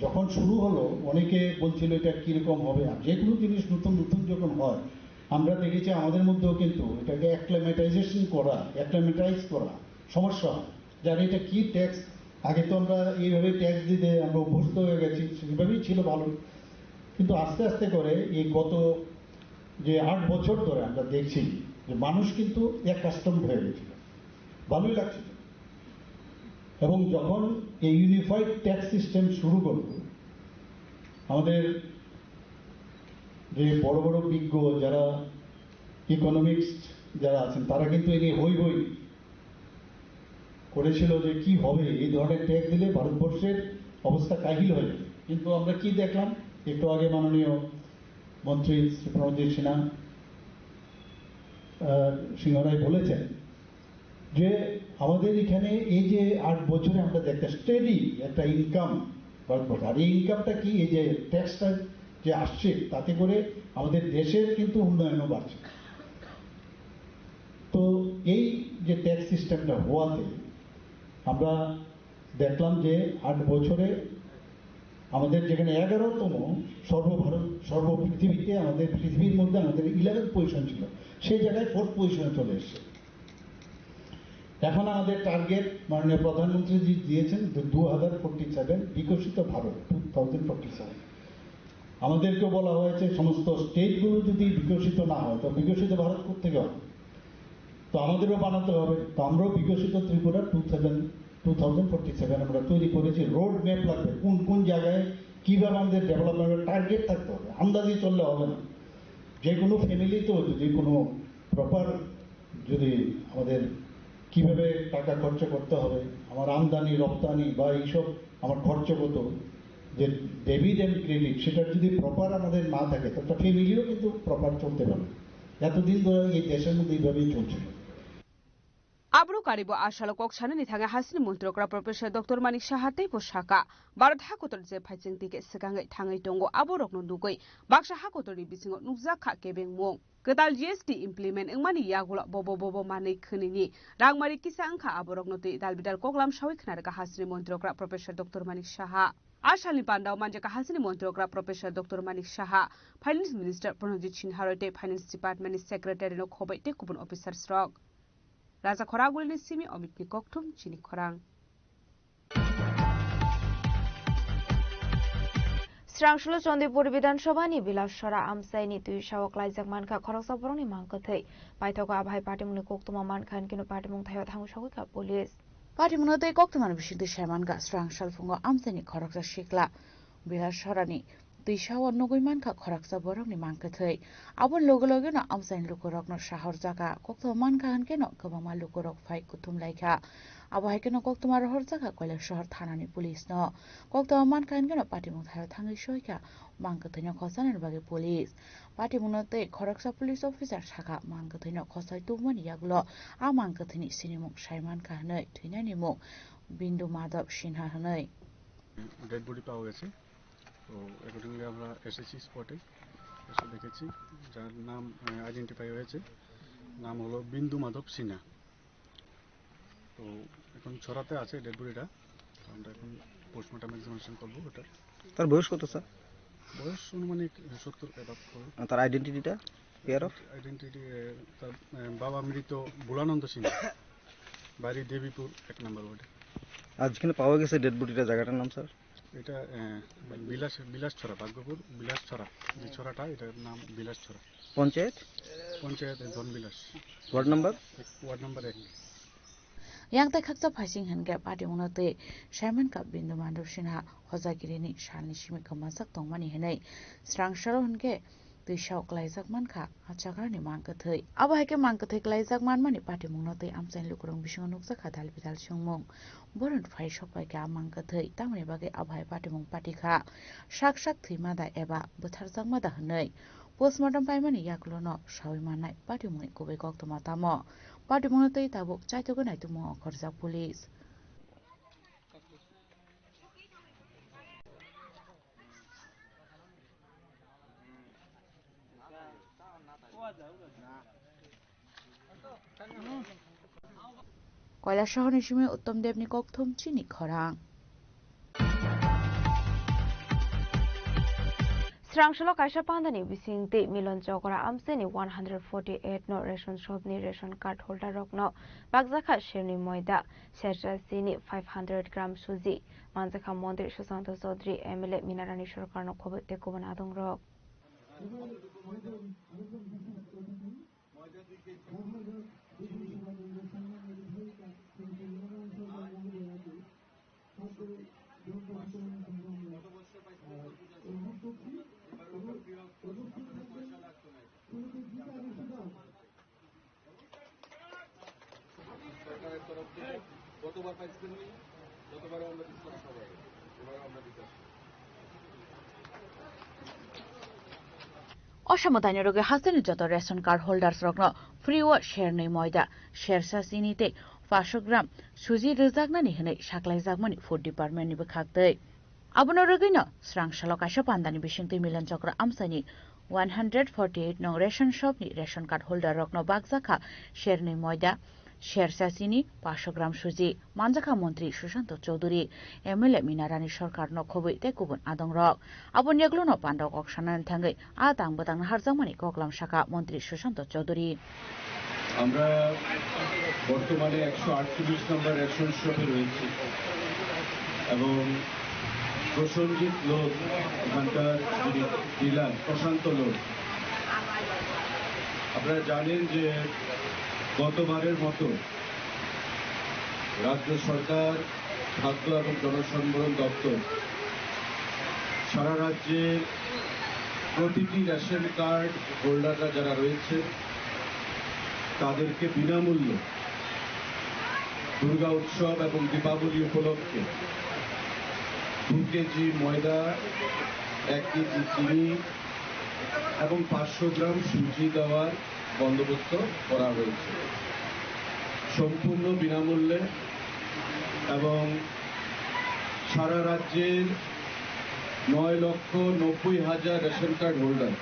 যখন শুরু হলো, অনেকে বলছিল এটা কীরকম হবে। আর যে কোনো জিনিস নতুন নতুন যখন হয়, আমরা দেখেছি আমাদের মধ্যেও কিন্তু এটাকে অ্যাক্লামেটাইজেশন করা, অ্যাক্লামেটাইজ করা সমস্যা হয়। যার এটা কি ট্যাক্স, আগে তো আমরা এইভাবে ট্যাক্স দিতে আমরা অভ্যস্ত হয়ে গেছি, সেইভাবেই ছিল ভালো। কিন্তু আস্তে আস্তে করে এই গত যে আট বছর ধরে আমরা দেখছি যে মানুষ কিন্তু অ্যাকাস্টমড হয়ে গেছিল, ভালোই লাগছিল। এবং যখন এই ইউনিফাইড ট্যাক্স সিস্টেম শুরু করলো, আমাদের যে বড় বড় বিজ্ঞ যারা, ইকোনমিক্স যারা আছেন, তারা কিন্তু এই নিয়ে হই হই করেছিল যে কি হবে, এই ধরনের ট্যাক্স দিলে ভারতবর্ষের অবস্থা কাহিল হয়ে যাবে। কিন্তু আমরা কি দেখলাম, একটু আগে মাননীয় মন্ত্রী শ্রী প্রণজিৎ সিনহা, আহ, সিংহ রায় বলেছেন যে আমাদের এখানে এই যে আট বছরে আমরা যে একটা স্টেডি একটা ইনকাম ভারতবর্ষে, আর এই ইনকামটা কি, এই যে ট্যাক্সটা যে আসছে, তাতে করে আমাদের দেশের কিন্তু উন্নয়নও বাড়ছে। তো এই যে ট্যাক্স সিস্টেমটা হওয়াতে আমরা দেখলাম যে আট বছরে আমাদের যেখানে এগারোতম সর্বভারত, সর্ব পৃথিবীতে, আমাদের পৃথিবীর মধ্যে আমাদের ইলেভেন্থ পজিশন ছিল, সেই জায়গায় ফোর্থ পজিশনে চলে এসেছে। এখন আমাদের টার্গেট মাননীয় প্রধানমন্ত্রীজি দিয়েছেন যে দু হাজার ফোর্টি সেভেন বিকশিত Bharat two thousand forty seven. আমাদেরকে বলা হয়েছে সমস্ত স্টেটগুলো যদি বিকশিত না হয়, তো বিকশিত ভারত কোথেকে হবে? তো আমাদেরও বানাতে হবে। তো আমরাও বিকশিত Tripura two thousand, two thousand forty seven আমরা তৈরি করেছি। রোড ম্যাপ লাগবে, কোন কোন জায়গায় কীভাবে আমাদের ডেভেলপমেন্টের টার্গেট থাকতে হবে, আন্দাজি চললে হবে না। যে কোনো ফ্যামিলিতেও যদি কোনো প্রপার, যদি আমাদের কীভাবে টাকা খরচ করতে হবে, আমার আমদানি রপ্তানি বা এইসব আমার খরচ কত, যে ডেভিড অ্যান্ড ক্লিনিক, সেটা যদি প্রপার আমাদের না থাকে, তো একটা ফ্যামিলিও কিন্তু প্রপার চলতে পারে না। এতদিন ধরে এই দেশের মধ্যে এইভাবেই চলছিল। Aborok karibo asalo kok sanani thangwi hasini montrogra Professor Doctor Manik Saha teibo saka, Bharat hakotor je phaiching tike swkangwi thangwi tongo, aborokno nugwi baksa hakotorni bisingo nukjak kha kebengmung. Kwtal G S T implement wngmani yagulo bobo bobo manwi khwnini rangmari kisa wngkha, aborokno twi dalbidal koklam sawi khna rwkha hasini montrogra Professor Doctor Manik Saha. Asalni pandao manjakha hasini montrogra Professor Doctor Manik Saha, Finance Minister Pranajit Sinha roi tei Finance Department ni Secretary no khobai tei kubun officers rok. Raja Khoraguli ni simi Omit ni kokthum chini khorang. Srangshalo Chandipur Bidhan Sabha ni Bilasora amchai ni twi sao klaijak mankha khoroksa borok ni mang kwthwi. Paithago abo hai patimung ni koktwma mankha hinkhe no patimung thaio thangwi sogwi kha police. Patimungno tei koktwmani bisingtwi saimankha, srang salphungo amchaini khoroksa sikla Bilasorani twisao nugwi mankha khoroksa borokni mang kwthwi. Aboni loge logeno amchaini lukurokno sahorjakha, koktwma mankha hwnkhe no kwbangma lukurok phai kuthum laikha. Abo hai kheno koktwma rohorjakha Kailasohor thanani police no. Koktwma mankha hwnkhe no patimung thaio thangwi soikha mang kwthwino khosnani bagwi police. Patimungno tei khoroksa police officer sakha mang kwthwino khosai tubumani yagulo a mang kwthwini sinimung saimankha hwnwi, thwinani mung Bindu Madhav Sinha hwnwi. Dead body পাওয়া গেছে। তো অ্যাকর্ডিংলি আমরা এসেছি স্পটে, এসে দেখেছি যার নাম আইডেন্টিফাই হয়েছে, নাম হলো বিন্দু মাধব সিনহা। তো এখন ছড়াতে আছে ডেড বডিটা, তো আমরা এখন পোস্টমর্টম এক্সামিনেশন করবো ওটা। তার বয়স কত, স্যার? বয়স আনুমানিক সত্তর অ্যাবাভ হবে। আর তার আইডেন্টিটিটা ক্লিয়ার অফ? আইডেন্টিটি, তার আহ, বাবা মৃত ভোলানন্দ সিংহ, বাড়ি দেবীপুর এক নম্বর ওয়ার্ডে। আর যেখানে পাওয়া গেছে ডেড বডিটা, জায়গাটার নাম, স্যার? এটা আহ, বিলাস বিলাসছড়া, ভাগ্যপুর বিলাসছড়া, যে ছড়াটা, এটার নাম বিলাসছড়া। পঞ্চায়েত? পঞ্চায়েত ধনবিলাস। Ward number? এক, ওয়ার্ড নাম্বার এক। Yang tei khaksa phaising hwnkhe patimungno twi saimankha Bindu Madhav Sinha hojagirini salni simi kwmajak tongmani hwnwi. Srang salo hwnkhe twisao klaijak mankha a chagrani mang kwthwi. Abo hai khe mang kwthwi klaijak manmani patimungno twi amchaini lukurok bisingo nukjakha dal bidal chwngmung. Borok phai sok pai khe a mang kwthwi, tamoni bagwi abo hai patimung pati kha. Sak sak thwima da eba bwtharjakma da hwnwi. Postmortem paimani yagulono saui mannai patimungni kubui koktwma tamo. Patimungno twi tabuk chaitugwi naitukmung ongkhorjak police. Kailasohorni simi Uttom Debni kokthum chini khorang. Srang salo kaisa pandani bisingtwi Milon Chokra amchaini one hundred forty eight no ration shop ni ration card holder rokno bakjakha serni moida, sersa chini, five hundred gram suji manjakha Montri Sushanta Chaudhary, M L A Minarani Sarkarno khoboi tei kubun adongrok. সরকারের তরফ থেকে গতবার পাইছিলেন উনি, গতবারও আমরা দিচ্ছিলাম সবাই, এবারও আমরা দিতে আসছি। O samung tainwi rwgwi hasteni joto ration card holders rokno free o sernwi moida, sersa chini tei paanch sho gram suji rwjaknani hwnwi saklaijakmani Food Department ni bwkhaktwi. Abono rwgwino srang salo kaisa pandani bisingtwi Milan Chokra amchaini one hundred forty eight nong ration shop ni ration card holder rokno bakjakha sernwi moida, sersa chini, paanch sho gram suji manjakha Montri Sushanta Chaudhary, M L A Mina Rani Sarkar no khobwi tei kubun adongrok. Aboni yagulono pandao kok sanani thangwi a tang bwtangno harjakmani koklam sakha Montri Sushanta Chaudhary. আমরা বর্তমানে একশো আটচল্লিশ নম্বর রেশন শপে রয়েছি এবং প্রসেনজিৎ লোধ, এখানকার যিনি ডিলার প্রশান্ত লোধ, আপনারা জানেন যে গতবারের মতো রাজ্য সরকার, খাদ্য এবং জনসরবরাহ দপ্তর সারা রাজ্যের প্রতিটি রেশন কার্ড হোল্ডাররা যারা রয়েছে, তাদেরকে বিনামূল্যে দুর্গা উৎসব এবং দীপাবলি উপলক্ষে দু কেজি ময়দা, এক কেজি চিনি এবং পাঁচশো গ্রাম সুজি দেওয়ার বন্দোবস্ত করা হয়েছে। সম্পূর্ণ বিনামূল্যে এবং সারা রাজ্যের নয় লক্ষ নব্বই হাজার ration card holder,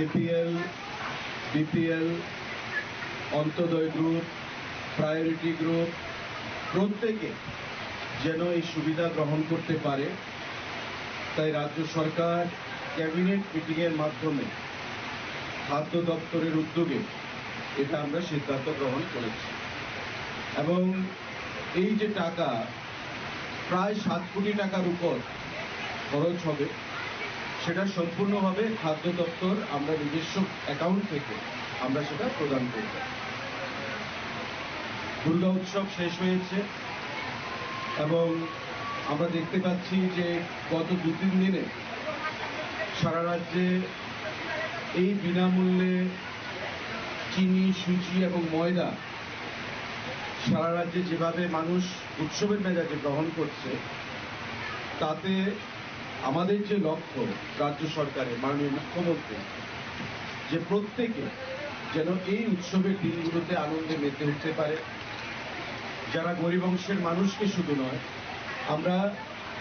APL, BPL, Antyodaya group, priority group, প্রত্যেকে যেন এই সুবিধা গ্রহণ করতে পারে, তাই রাজ্য সরকার ক্যাবিনেট মিটিংয়ের মাধ্যমে খাদ্য দপ্তরের উদ্যোগে এটা আমরা সিদ্ধান্ত গ্রহণ করেছি। এবং এই যে টাকা, প্রায় সাত কোটি টাকার উপর খরচ হবে, সেটা সম্পূর্ণভাবে খাদ্য দপ্তর আমরা নিজস্ব অ্যাকাউন্ট থেকে আমরা সেটা প্রদান করব। দুর্গা উৎসব শেষ হয়েছে এবং আমরা দেখতে পাচ্ছি যে গত দু তিন দিনে সারা রাজ্যে এই বিনামূল্যে চিনি, সুজি এবং ময়দা সারা রাজ্যে যেভাবে মানুষ উৎসবের মেজাজে গ্রহণ করছে, তাতে আমাদের যে লক্ষ্য রাজ্য সরকারের, মাননীয় মুখ্যমন্ত্রী, যে প্রত্যেকে যেন এই উৎসবের দিনগুলোতে আনন্দে মেতে উঠতে পারে, যারা গরিব অংশের মানুষকে শুধু নয়, আমরা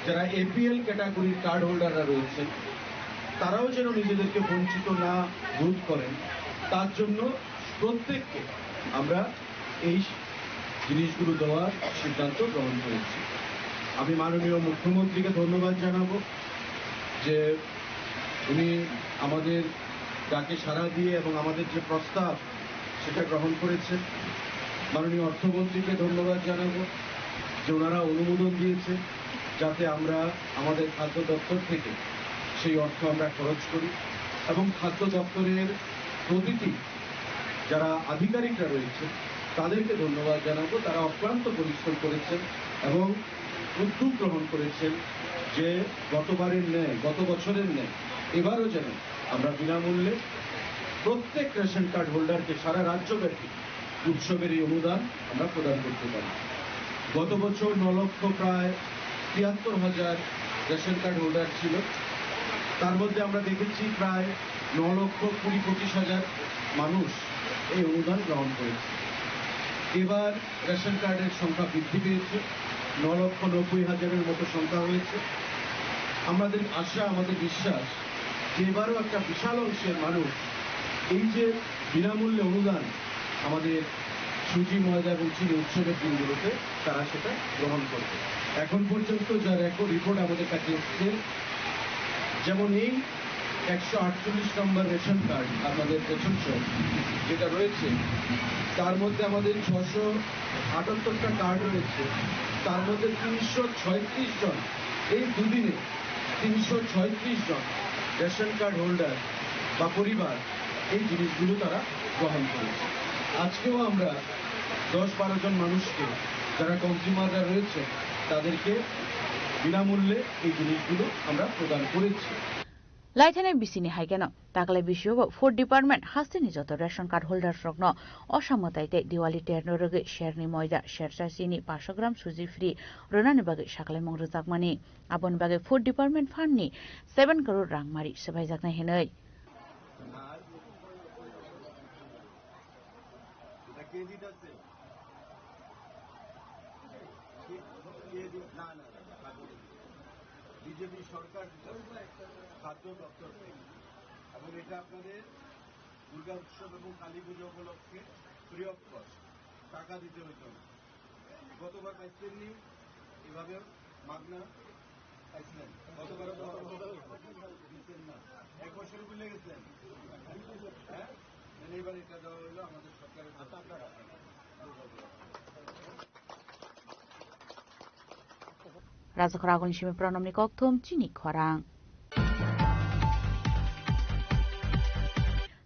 যারা এপিএল ক্যাটাগরির কার্ড হোল্ডাররা রয়েছেন, তারাও যেন নিজেদেরকে বঞ্চিত না বোধ করেন, তার জন্য প্রত্যেককে আমরা এই জিনিসগুলো দেওয়ার সিদ্ধান্ত গ্রহণ করেছি। আমি মাননীয় মুখ্যমন্ত্রীকে ধন্যবাদ জানাবো যে উনি আমাদের ডাকে সাড়া দিয়ে এবং আমাদের যে প্রস্তাব, সেটা গ্রহণ করেছেন। মাননীয় অর্থমন্ত্রীকে ধন্যবাদ জানাবো যে ওনারা অনুমোদন দিয়েছেন, যাতে আমরা আমাদের খাদ্য দপ্তর থেকে সেই অর্থ আমরা খরচ করি এবং খাদ্য দপ্তরের প্রতিটি যারা আধিকারিকরা রয়েছেন, তাদেরকে ধন্যবাদ জানাবো। তারা অক্লান্ত পরিশ্রম করেছেন এবং উদ্যোগ গ্রহণ করেছেন যে গতবারের ন্যায়, গত বছরের ন্যায় এবারও যেন আমরা বিনামূল্যে প্রত্যেক রেশন কার্ড হোল্ডারকে সারা রাজ্যব্যাপী উৎসবের এই অনুদান আমরা প্রদান করতে পারি। গত বছর ন লক্ষ প্রায় তিয়াত্তর হাজার রেশন কার্ড হোল্ডার ছিল, তার মধ্যে আমরা দেখেছি প্রায় ন লক্ষ কুড়ি পঁচিশ হাজার মানুষ এই অনুদান গ্রহণ করেছে। এবার রেশন কার্ডের সংখ্যা বৃদ্ধি পেয়েছে, ন লক্ষ নব্বই হাজারের মতো সংখ্যা হয়েছে। আমাদের আশা, আমাদের বিশ্বাস যে এবারও একটা বিশাল অংশের মানুষ এই যে বিনামূল্যে অনুদান আমাদের সুজি, ময়দা এবং চিনি উৎসবের দিনগুলোতে তারা সেটা গ্রহণ করবে। এখন পর্যন্ত যা রেকর্ড রিপোর্ট আমাদের কাছে এসছে, যেমন এই একশো আটচল্লিশ নম্বর রেশন কার্ড আমাদের প্রশংসক যেটা রয়েছে, তার মধ্যে আমাদের ছশো আটাত্তরটা কার্ড রয়েছে, তার মধ্যে তিনশো ছয়ত্রিশ জন, এই দুদিনে তিনশো ছয়ত্রিশ জন রেশন কার্ড হোল্ডার বা পরিবার এই জিনিসগুলো তারা গ্রহণ করেছে। আজকেও আমরা দশ বারো জন মানুষকে, যারা কনজিউমাররা রয়েছে, তাদেরকে বিনামূল্যে এই জিনিসগুলো আমরা প্রদান করেছি। Laithani bisini hai kheno, taklai bisio bo food department hasteni joto ration card holders rokno o samwtai tei Diwali terno rwgwi serni moida, sersa chini, paanso gram suji free rwnani bagwi saklaimung rwjakmani. Aboni bagwi food department fund ni seven crore rang mari swbaijaknai hinwi. এটা কে দিতেছে? কে, কে দি-, না, না, না, না, বিজেপি সরকার দিতেছে, খাদ্য দপ্তর থেকে। এবং এটা আপনাদের দুর্গা উৎসব এবং কালী পুজো উপলক্ষে ফ্রি অফ কস্ট টাকা দিতে হইতো না। গতবার পাইছেননি, এভাবে মাগনা পাইছিলেন। গতবারও তো দিচ্ছেন না। এক বছর ভুলে গেছেন। হ্যাঁ? মানে এবার এটা দেওয়া হইলো আমাদের সরকারের তরফ থেকে। Rajakhor agulni simi Pranamni kokthum chini khorang.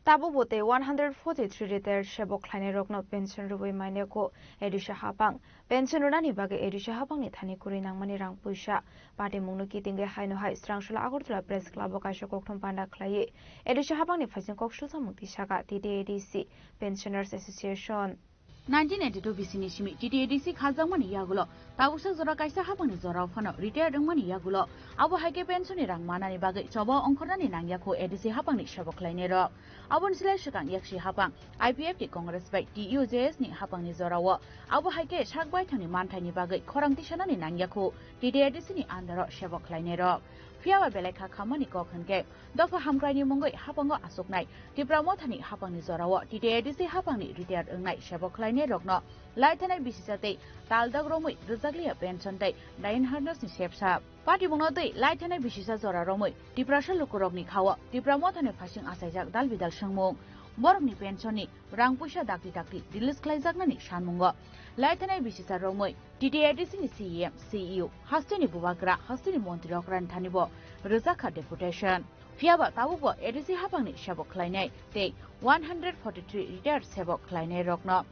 Tabukbo tei one hundred forty three retired sebok khlainairokno pension rwui manya kho Odisha haphang. Pension rwnani bagwi Odisha haphangni thani kwrwi nangmani rang puisa. Patimungno kitingwi haino hai Srangsula Agartala Press Club o kaisa kokthum panda khlaiwi Odisha haphangni phaising kok sulsamung twi sakha T T A D C Pensioners Association. Nineteen eighty-two bisini simi T T A D C khajakmani yagulo tabuksa jora kaisa hapangni jorao phano retire wngmani yagulo abo hai khe pension ni rang manani bagwi choba ongkhornani nangya khu A D C hapangni sebo khlainai rok. Aboni slai swkang yaksi hapang I P F T Congress bai T U J S ni hapangni jorao abo hai khe sak baithangni manthaini bagwi khorang tisanani nangya khu T T A D C ni andaro sebo khlainai rok. Phiyaba belai kha khammani kok hwnkhe dopha hamkraini mungwi hapango asuknai Tipra Mothani hapangni jorao T T A D C hapangni retire wngnai sebo khlainai rokno laithanai bisisa tei taldak romwi rwjakliya pension tei dain harnasni sepsa. Patimungno twi laithanai bisisa jora romwi Tiprasa lukurokni khao Tipra Mothani phasing achaijak dal bidal swngmung. Borokni pension ni rang puisa dakti dakti release khlaijaknani sanmungo laithanai bisisa romwi T T A D C ni C E M, C E O, hasteni bubagra, hasteni montri rok rani thani bo rwjak kha deputation. Phiyaba tabukbo A D C hapangni sebo khlainai tei one hundred forty-three retired sebo khlainai rokno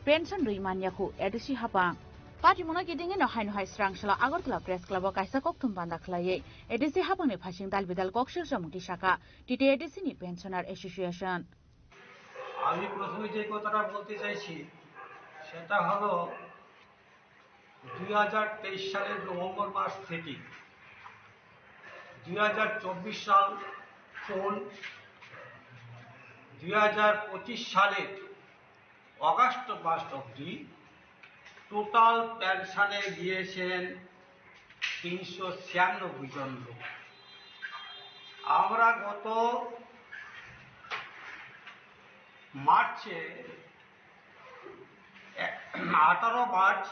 pension rwi manya khu A D C hapang. Patimungno kidingino haino hai srang salo Agartala Press Club o kaisa kokthum banda khlaiwi A D C hapangni phasing dal bidal kok sirjamung tisaka T T A D C ni Pensioner Association. আমি প্রথমে যে কথাটা বলতে চাইছি, সেটা হলো দুই হাজার তেইশ সালের নভেম্বর মাস থেকে দুই হাজার চব্বিশ সাল চল, দুই হাজার পঁচিশ সালের অগাস্ট মাস অবধি টোটাল পেনশনে গিয়েছেন তিনশো ছিয়ানব্বই জন লোক। আমরা গত মার্চে, আঠারো মার্চ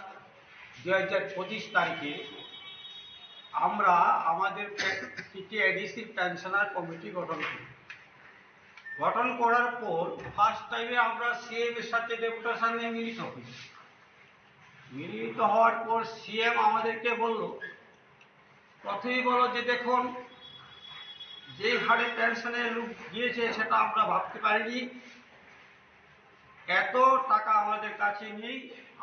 দুই হাজার পঁচিশ তারিখে আমরা আমাদের টিটিআইডিসির পেনশনার কমিটি গঠন করি। গঠন করার পর ফার্স্ট টাইমে আমরা সিএম এর সাথে ডেপুটেশন নিয়ে মিলিত হই। মিলিত হওয়ার পর সিএম আমাদেরকে বলল, প্রথমেই বলো যে দেখুন, যে হারে পেনশনের লোক গিয়েছে সেটা আমরা ভাবতে পারিনি। এত টাকা আমাদের কাছে নেই,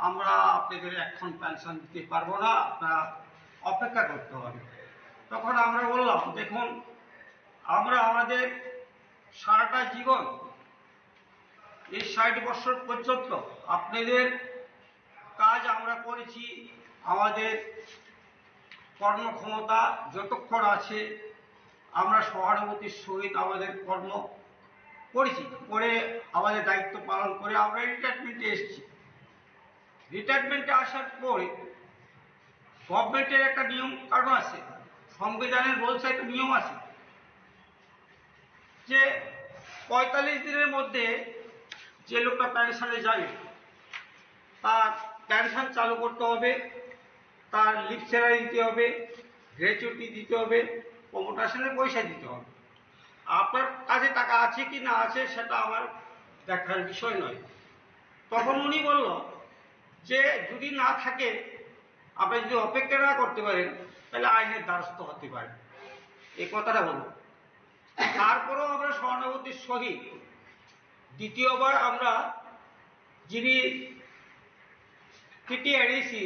আমরা আপনাদের এখন পেনশন দিতে পারবো না, আপনারা অপেক্ষা করতে হবে। তখন আমরা বললাম, দেখুন, আমরা আমাদের সারাটা জীবন, এই ষাট বছর পর্যন্ত আপনাদের কাজ আমরা করেছি, আমাদের কর্মক্ষমতা যতক্ষণ আছে আমরা সহানুভূতির সহিত আমাদের কর্ম করেছি, করে আমাদের দায়িত্ব পালন করে আমরা রিটায়ারমেন্টে এসেছি। রিটায়ারমেন্টে আসার পরে গভর্নমেন্টের একটা নিয়ম কানুন আছে, সংবিধানের রুলস একটা নিয়ম আছে যে পঁয়তাল্লিশ দিনের মধ্যে যে লোকটা পেনশনে যাবে তার পেনশন চালু করতে হবে, তার লিভ স্যালারি দিতে হবে, গ্র্যাচুইটি দিতে হবে, প্রমোটেশনের পয়সা দিতে হবে। আপনার কাছে টাকা আছে কি না আছে সেটা আমার দেখার বিষয় নয়। তখন উনি বলল যে যদি না থাকে, আপনি যদি অপেক্ষা না করতে পারেন, তাহলে আইনের দ্বারস্থ হতে পারেন, এই কথাটা বলল। তারপরেও আমরা সহানুভূতির সহিত দ্বিতীয়বার আমরা যিনি টিটিআইডিসি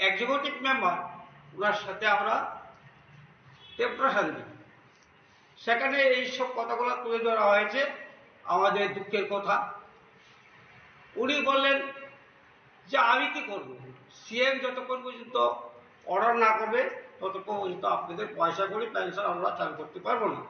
এক্সিকিউটিভ মেম্বার, ওনার সাথে আমরা ডেপুটেশন দিই। সেখানে এই সব কথাগুলো তুলে ধরা হয়েছে, আমাদের দুঃখের কথা। উনি বললেন যে আমি কি করব, সিএম যতক্ষণ পর্যন্ত অর্ডার না করবে ততক্ষণ পর্যন্ত আপনাদের পয়সা করি পেনশন আমরা চালু করতে পারবো না।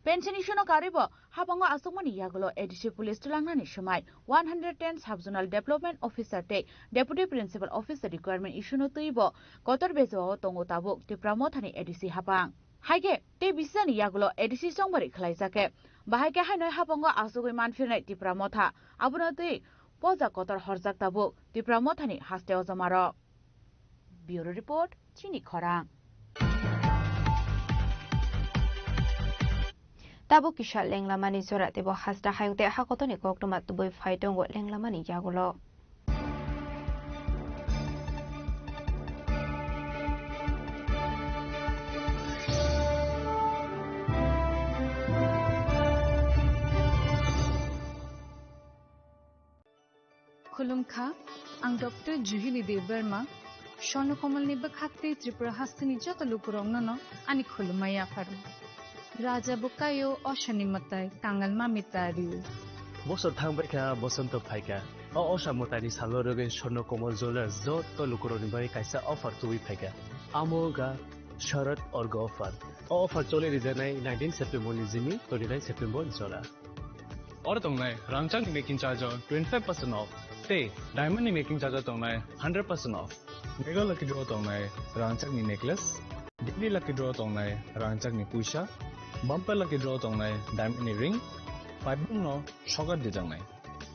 Pension issue no karwi bo hapango aswkmani yagulo A D C police twlangnani swmai one hundred ten Sub Zonal Development Officer tei Deputy Principal Officer requirement issue no twibo kotor bejao tongo tabuk Tipra Mothani A D C hapang. Haikhe tei bisisani yagulo A D C chongbari khlaijak khe, bahai khe haino hapango asugwi manphirnai Tipra Motha, abono twi poja kotor horjak tabuk Tipra Mothani haste ojomarok. Bureau Report, Chini Khorang. Tabuk kisa lenglamani jora teibo hasta hayung tei hakotoni koktwma tubui phai tongo lenglamani yagulo. Khulumkha, ang Doctor Juhini Debbarma, Swarno Komalni bwkhak tei Tripura hasteni joto lukurokno no ani khulumma yapharo. Raja bwkaio, osani mwtai, kangal mami tari. Bosor thangbaikha, bosonto phaikha. O Osha mwtaini salo rwgwi Swarna Kamal Jewellers joto lukurokni bagwi kaisa offer tubui phaikha. Amo wngkha Sharad Orga offer. O offer choli rijaknai nineteen September ni simi twenty nine September jora. Oro tongnai rangchakni making charge o twenty five percent off tei diamond ni making charge o tongnai hundred percent off. Mega Lucky Draw tongnai rangchakni necklace, Daily Lucky Draw tongnai rangchakni puisa, Bumper Lucky Draw tongnai diamond ni ring, paibungno sokat dijaknai.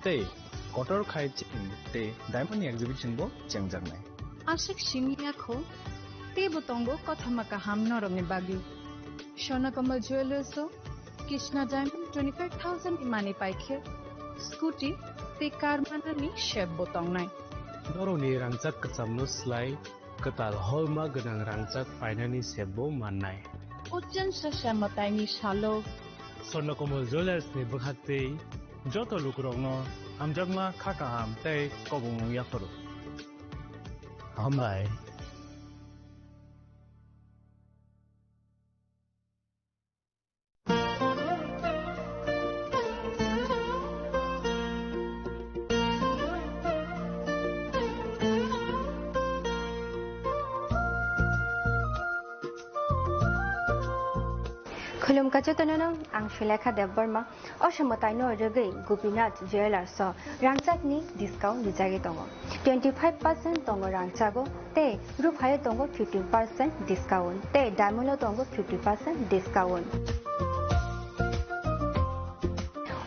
Tei kotor khai chain tei diamond ni exhibition bo chengjaknai. Aswk simi yakho, teibo tongo kothoma kaham norokni bagwi. Swarna Kamal Jewellers o Krishna Diamond twenty five thousand ni manwi paikhe scooty tei car manani sep bo tongnai. Norokni rangchak kwchamno slai kwtal holma gwnang rangchak painani sep bo mannai. Uchan Sasha mwtaini salo Swarna Kamal Jewellers ni bwkhaktwi joto lukurokno hamjakma kha kaham tei kobongmung yapharo. Hambai. Khulumkha jotono, ang Sulekha Debbarma. Osha mwtaino rwgwi Gopinath Jewellers o rangchakni discount rijagwi tongo. Twenty five percent tongo rangchago, tei ruphayo tongo fifteen percent discount, tei diamond o tongo fifty percent discount.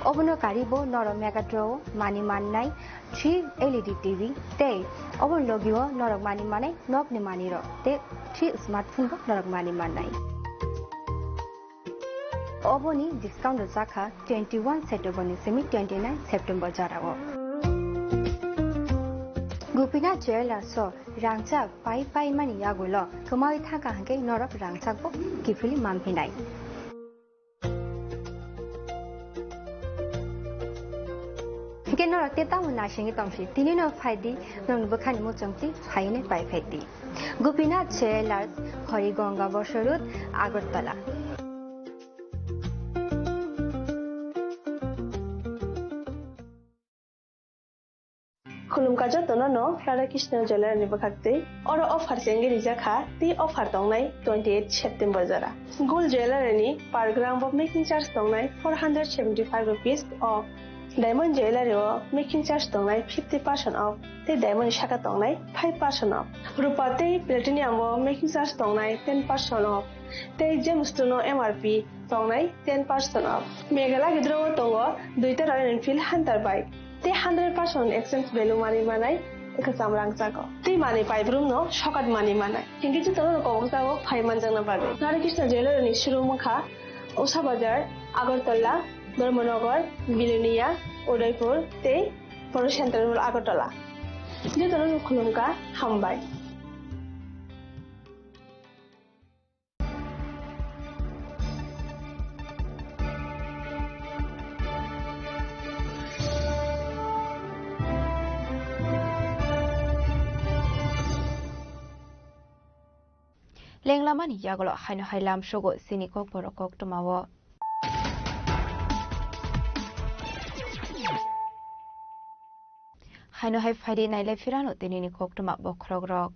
Obono karibo norok Mega Draw o manwi mannai three L E D T V, tei obono logio norok manwi mannai nokni manwirok, tei three smartphone bo norok manwi mannai. Oboni discount rwjakha twenty one September ni simi twenty nine September jorao. Gopinath Jewellers o rangchak pai pai mani yagulo kwmawi thangkha hwnkhe norok rangchak bo kiphilwi manphinai. Hwnkhe norok tei tamo naisingwi tongsi, tini no phaidi, norokni bwkhani muchungtwi phainai pai phaidi. Gopinath Jewellers, Hori Ganga Bosor Road, Agartala. Khulumkha jotono no Radha Krishna Jewellery ni bwkhaktwi. Oro offer chengwi rijak kha, tei offer tongnai twenty eight September jora. Gold Jewellery ni per gram bo making charge tongnai four hundred seventy five rupees off. Diamond Jewellery o making charge tongnai fifty percent off, tei diamond ni saka tongnai five percent off. Rupa tei platinum o making charge tongnai ten percent off, tei Gemstone no M R P tongnai ten percent off. Mega Lucky Draw o tongo duita Royal Enfield Hunter bike, tei hundred percent exchange value manwi manai kwcham rangchago. Tei manwi paibrumno sokat manwi manai. Hinkhe jotono koboksago phai manjakna bagwi. Radha Krishna Jewellery ni showroom wngkha Usha Bazar, Agartala, Dharmanagar, Bilonia, Udaipur tei Poro Central Mall Agartala. Jotono khulumkha, hambai. Lenglamani yagulo haino hai lamsogo chini kokborok koktwmao. Haino hai phaidi nailai phirano tinini koktwma bokhorokrok.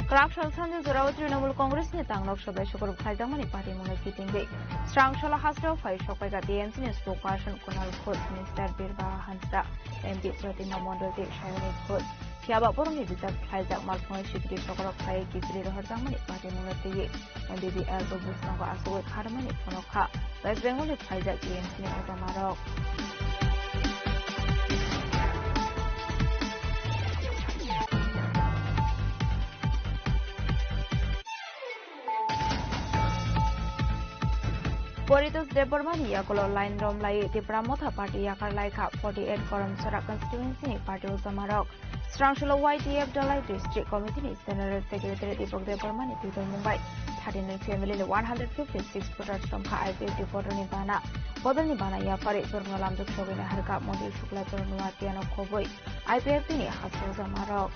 Kwrak sal sanja jorao Trinamool Congress ni tangnok sobai sukurub khaijakmani party mungno kitingwi Srangsola hasteo phai sokpaikha T M C ni spokesperson Kunal Ghosh, Minister Birbaha Hansda, M P Pradyumna Mondol tei Sayoni Ghosh. Phiyaba borokni bijap khlaijak malphungni sikiri sokorok phaiwi kichiri rohorjakmani party mungno twiwi. M B B L bo bwskango achugwi kharmani phunukha West Bengal ni phaijak T M C ni ojamarok. Poritos Debbarma ni yagulo line romlaiwi Tipra Motha Party yakar laikha forty eight Karamchara constituency ni party ojamarok. Srangsola Y T F Dhalai District Committee ni General Secretary Deepak Debbarma ni twidalmung bai thirty nine family ni one hundred fifty six voters romkha I P F T voter ni bana. Bodol ni bana yaphari borokno lamjak sogwi naharkha Mondir Shukla Chorno Nuatia no khobwi I P F T ni hasteo jamarok.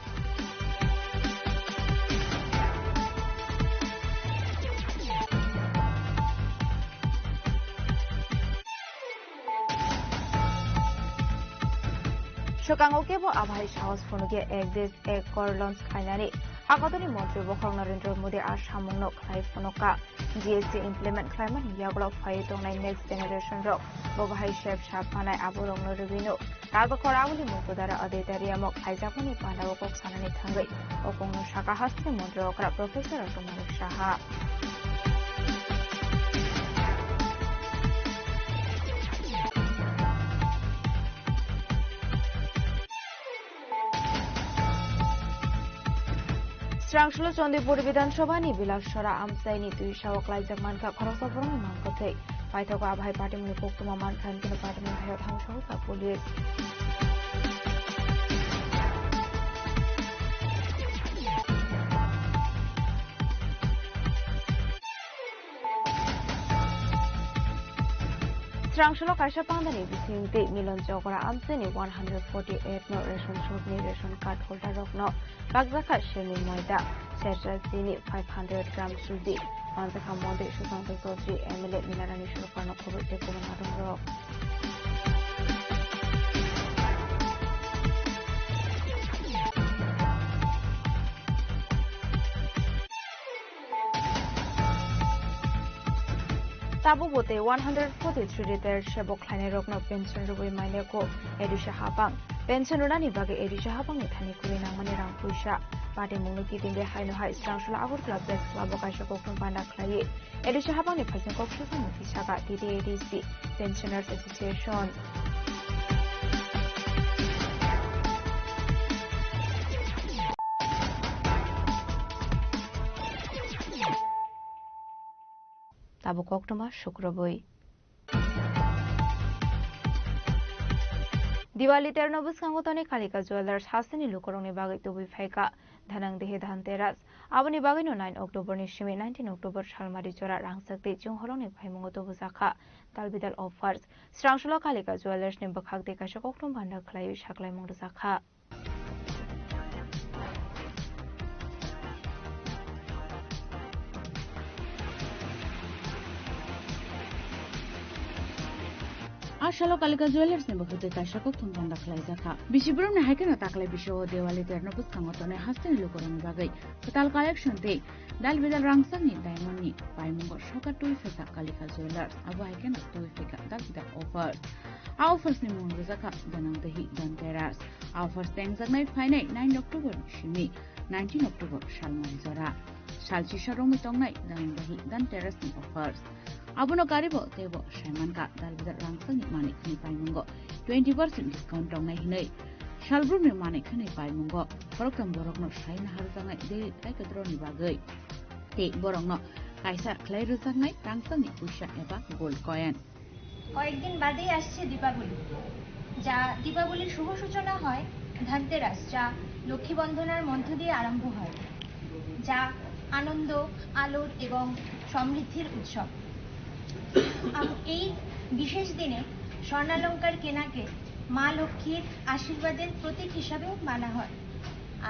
Swkango kebo abai sahos phunukya ek desh ek kor launch khlainani. Hakotoni montri bokhorok Narendra Modi a samungno khlai phunukha. G S T implement khlaimani yagulo phaiwi tongnai next generation rok bo bahai sep sap manai aborokno rwino. Tabuk Korawli Mukudara Auditorium o khlaijakmani pandao kok sanani thangwi o kongno saka hasteni montri okra Professor Ashok Manik Saha. Srangsulo Chandipur Bidhan Sabhani Bilasora amchaini twi sao klaijak mankha khoroksa borokni mankotwi. Paithago abai patimungni koktwma mankha, hwnkhe patimungni hayot hangsa wngkha police. Srangsulo kaisa pandani bising tei Milon Chokra amchaini one hundred forty eight no ration shop ni ration card holder rokno bakjakha sirni moida, sersa chini, five hundred gram suji, manjakha montri Sushanta Chaudhary, M L A Nilarani Sarkarno khobor tei kubun adongrok. Tabukbo tei one hundred forty three retired sebok khlainairokno pension rwui maileko A D C hapang. Pension rwnani bagwi A D C hapangni thani kwrwi nangmani rang puisa. Patimungno kitingwi haino hai Srangsulo Agartala Press Club o kaisa koktwma panda khlaiwi A D C hapangni phaising kok sojakmung saka T T A D C Pensioners Association. Tabuk koktwma sukrubwi. Diwali terno bwskango tonwi Kalika Jewellers hasteni lukurokni bagwi tubui phaikha Dhanang Dehi Dhanteras. Aboni bagwino nine October ni simi nineteen October salmari jora rangchak tei chunghorokni phaimungo tubujakha dalbidal offers. Srangsulo Kalika Jewellers ni bwkhak tei kaisa koktwma panda khlaiwi saklaimung rwjakha. A salo Kalika Jewellers ni bwkhak tei kaisa koktwma panda khlaijakha. Bisi borokni hai kheno taklai bisio Diwali terno bwskango tonwi hasteni lukurokni bagwi kwtal collection tei dalbidal rangchakni diamond ni paimungo soka twi phaikha Kalika Jewellers. Abo hai kheno twi phaikha dalbidal offers. A offers ni mung rwjakha Dhanang Dehi Dhanteras. A offers tengjaknai phainai nine October ni simi nineteen October salmari jora. Salchisa romwi tongnai Dhanang Dehi Dhanteras ni offers. Abono karibo teibo saimankha dalbidal rangchakni manwi khwnwi paimungo twenty percent discount tongnai hinwi. Salbrumni manwi khwnwi paimungo khoroktham borokno saina harjaknai Delhi Lucky Draw ni bagwi tei borokno kaisa khlai rwjaknai rangchakni puisa eba gold coin. কয়েকদিন বাদেই আসছে দীপাবলি, যা দীপাবলির শুভ সূচনা হয় ধনতেরাস, যা লক্ষ্মী বন্দনার মধ্য দিয়ে আরম্ভ হয়, যা আনন্দ, আলোর এবং সমৃদ্ধির উৎসব। আম-, এই বিশেষ দিনে স্বর্ণালংকার কেনাকে মা লক্ষ্মীর আশীর্বাদের প্রতীক হিসাবেও মানা হয়।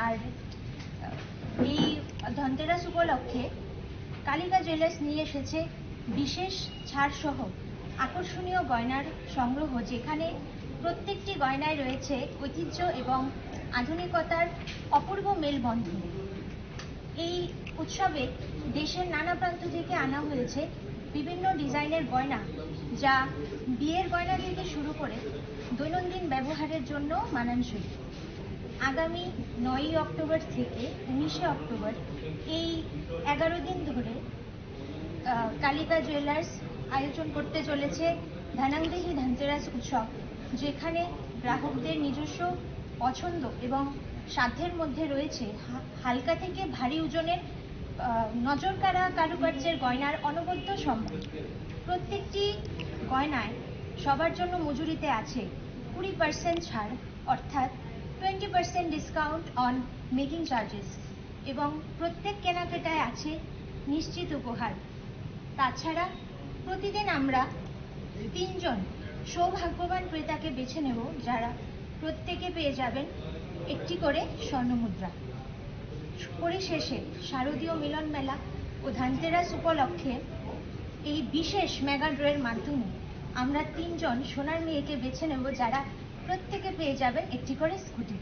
আর, আহ, এই ধনতেরাস উপলক্ষে কালিকা জুয়েলার্স নিয়ে এসেছে বিশেষ ছাড় সহ আকর্ষণীয় গয়নার সংগ্রহ, যেখানে প্রত্যেকটি গয়নায় রয়েছে ঐতিহ্য এবং আধুনিকতার অপূর্ব মেলবন্ধন। এই উৎসবে দেশের নানা প্রান্ত থেকে আনা হয়েছে বিভিন্ন ডিজাইনের গয়না, যা বিয়ের গয়না থেকে শুরু করে দৈনন্দিন ব্যবহারের জন্য মানানসই। আগামী নয়ই অক্টোবর থেকে উনিশে অক্টোবর এই এগারো দিন ধরে, আহ, কালিকা জুয়েলার্স আয়োজন করতে চলেছে ধনাংদেহি ধনতেরাস উৎসব, যেখানে গ্রাহকদের নিজস্ব পছন্দ এবং সাধ্যের মধ্যে রয়েছে হা-, হালকা থেকে ভারী ওজনের, আহ, নজর কাড়া কারুকার্যের গয়নার অনবদ্য সম্ভার। প্রত্যেকটি গয়নায় সবার জন্য মজুরিতে আছে কুড়ি পার্সেন্ট ছাড়, অর্থাৎ twenty percent discount on making charges, এবং প্রত্যেক কেনাকাটায় আছে নিশ্চিত উপহার। তাছাড়া প্রতিদিন আমরা তিনজন সৌভাগ্যবান ক্রেতাকে বেছে নেব, যারা প্রত্যেকে পেয়ে যাবেন একটি করে স্বর্ণমুদ্রা। পরিশেষে শারদীয় মিলন মেলা ও ধনতেরাস উপলক্ষে এই বিশেষ মেগা ড্রয়ের মাধ্যমে আমরা তিনজন সোনার মেয়েকে বেছে নেব, যারা প্রত্যেকে পেয়ে যাবেন একটি করে স্কুটি।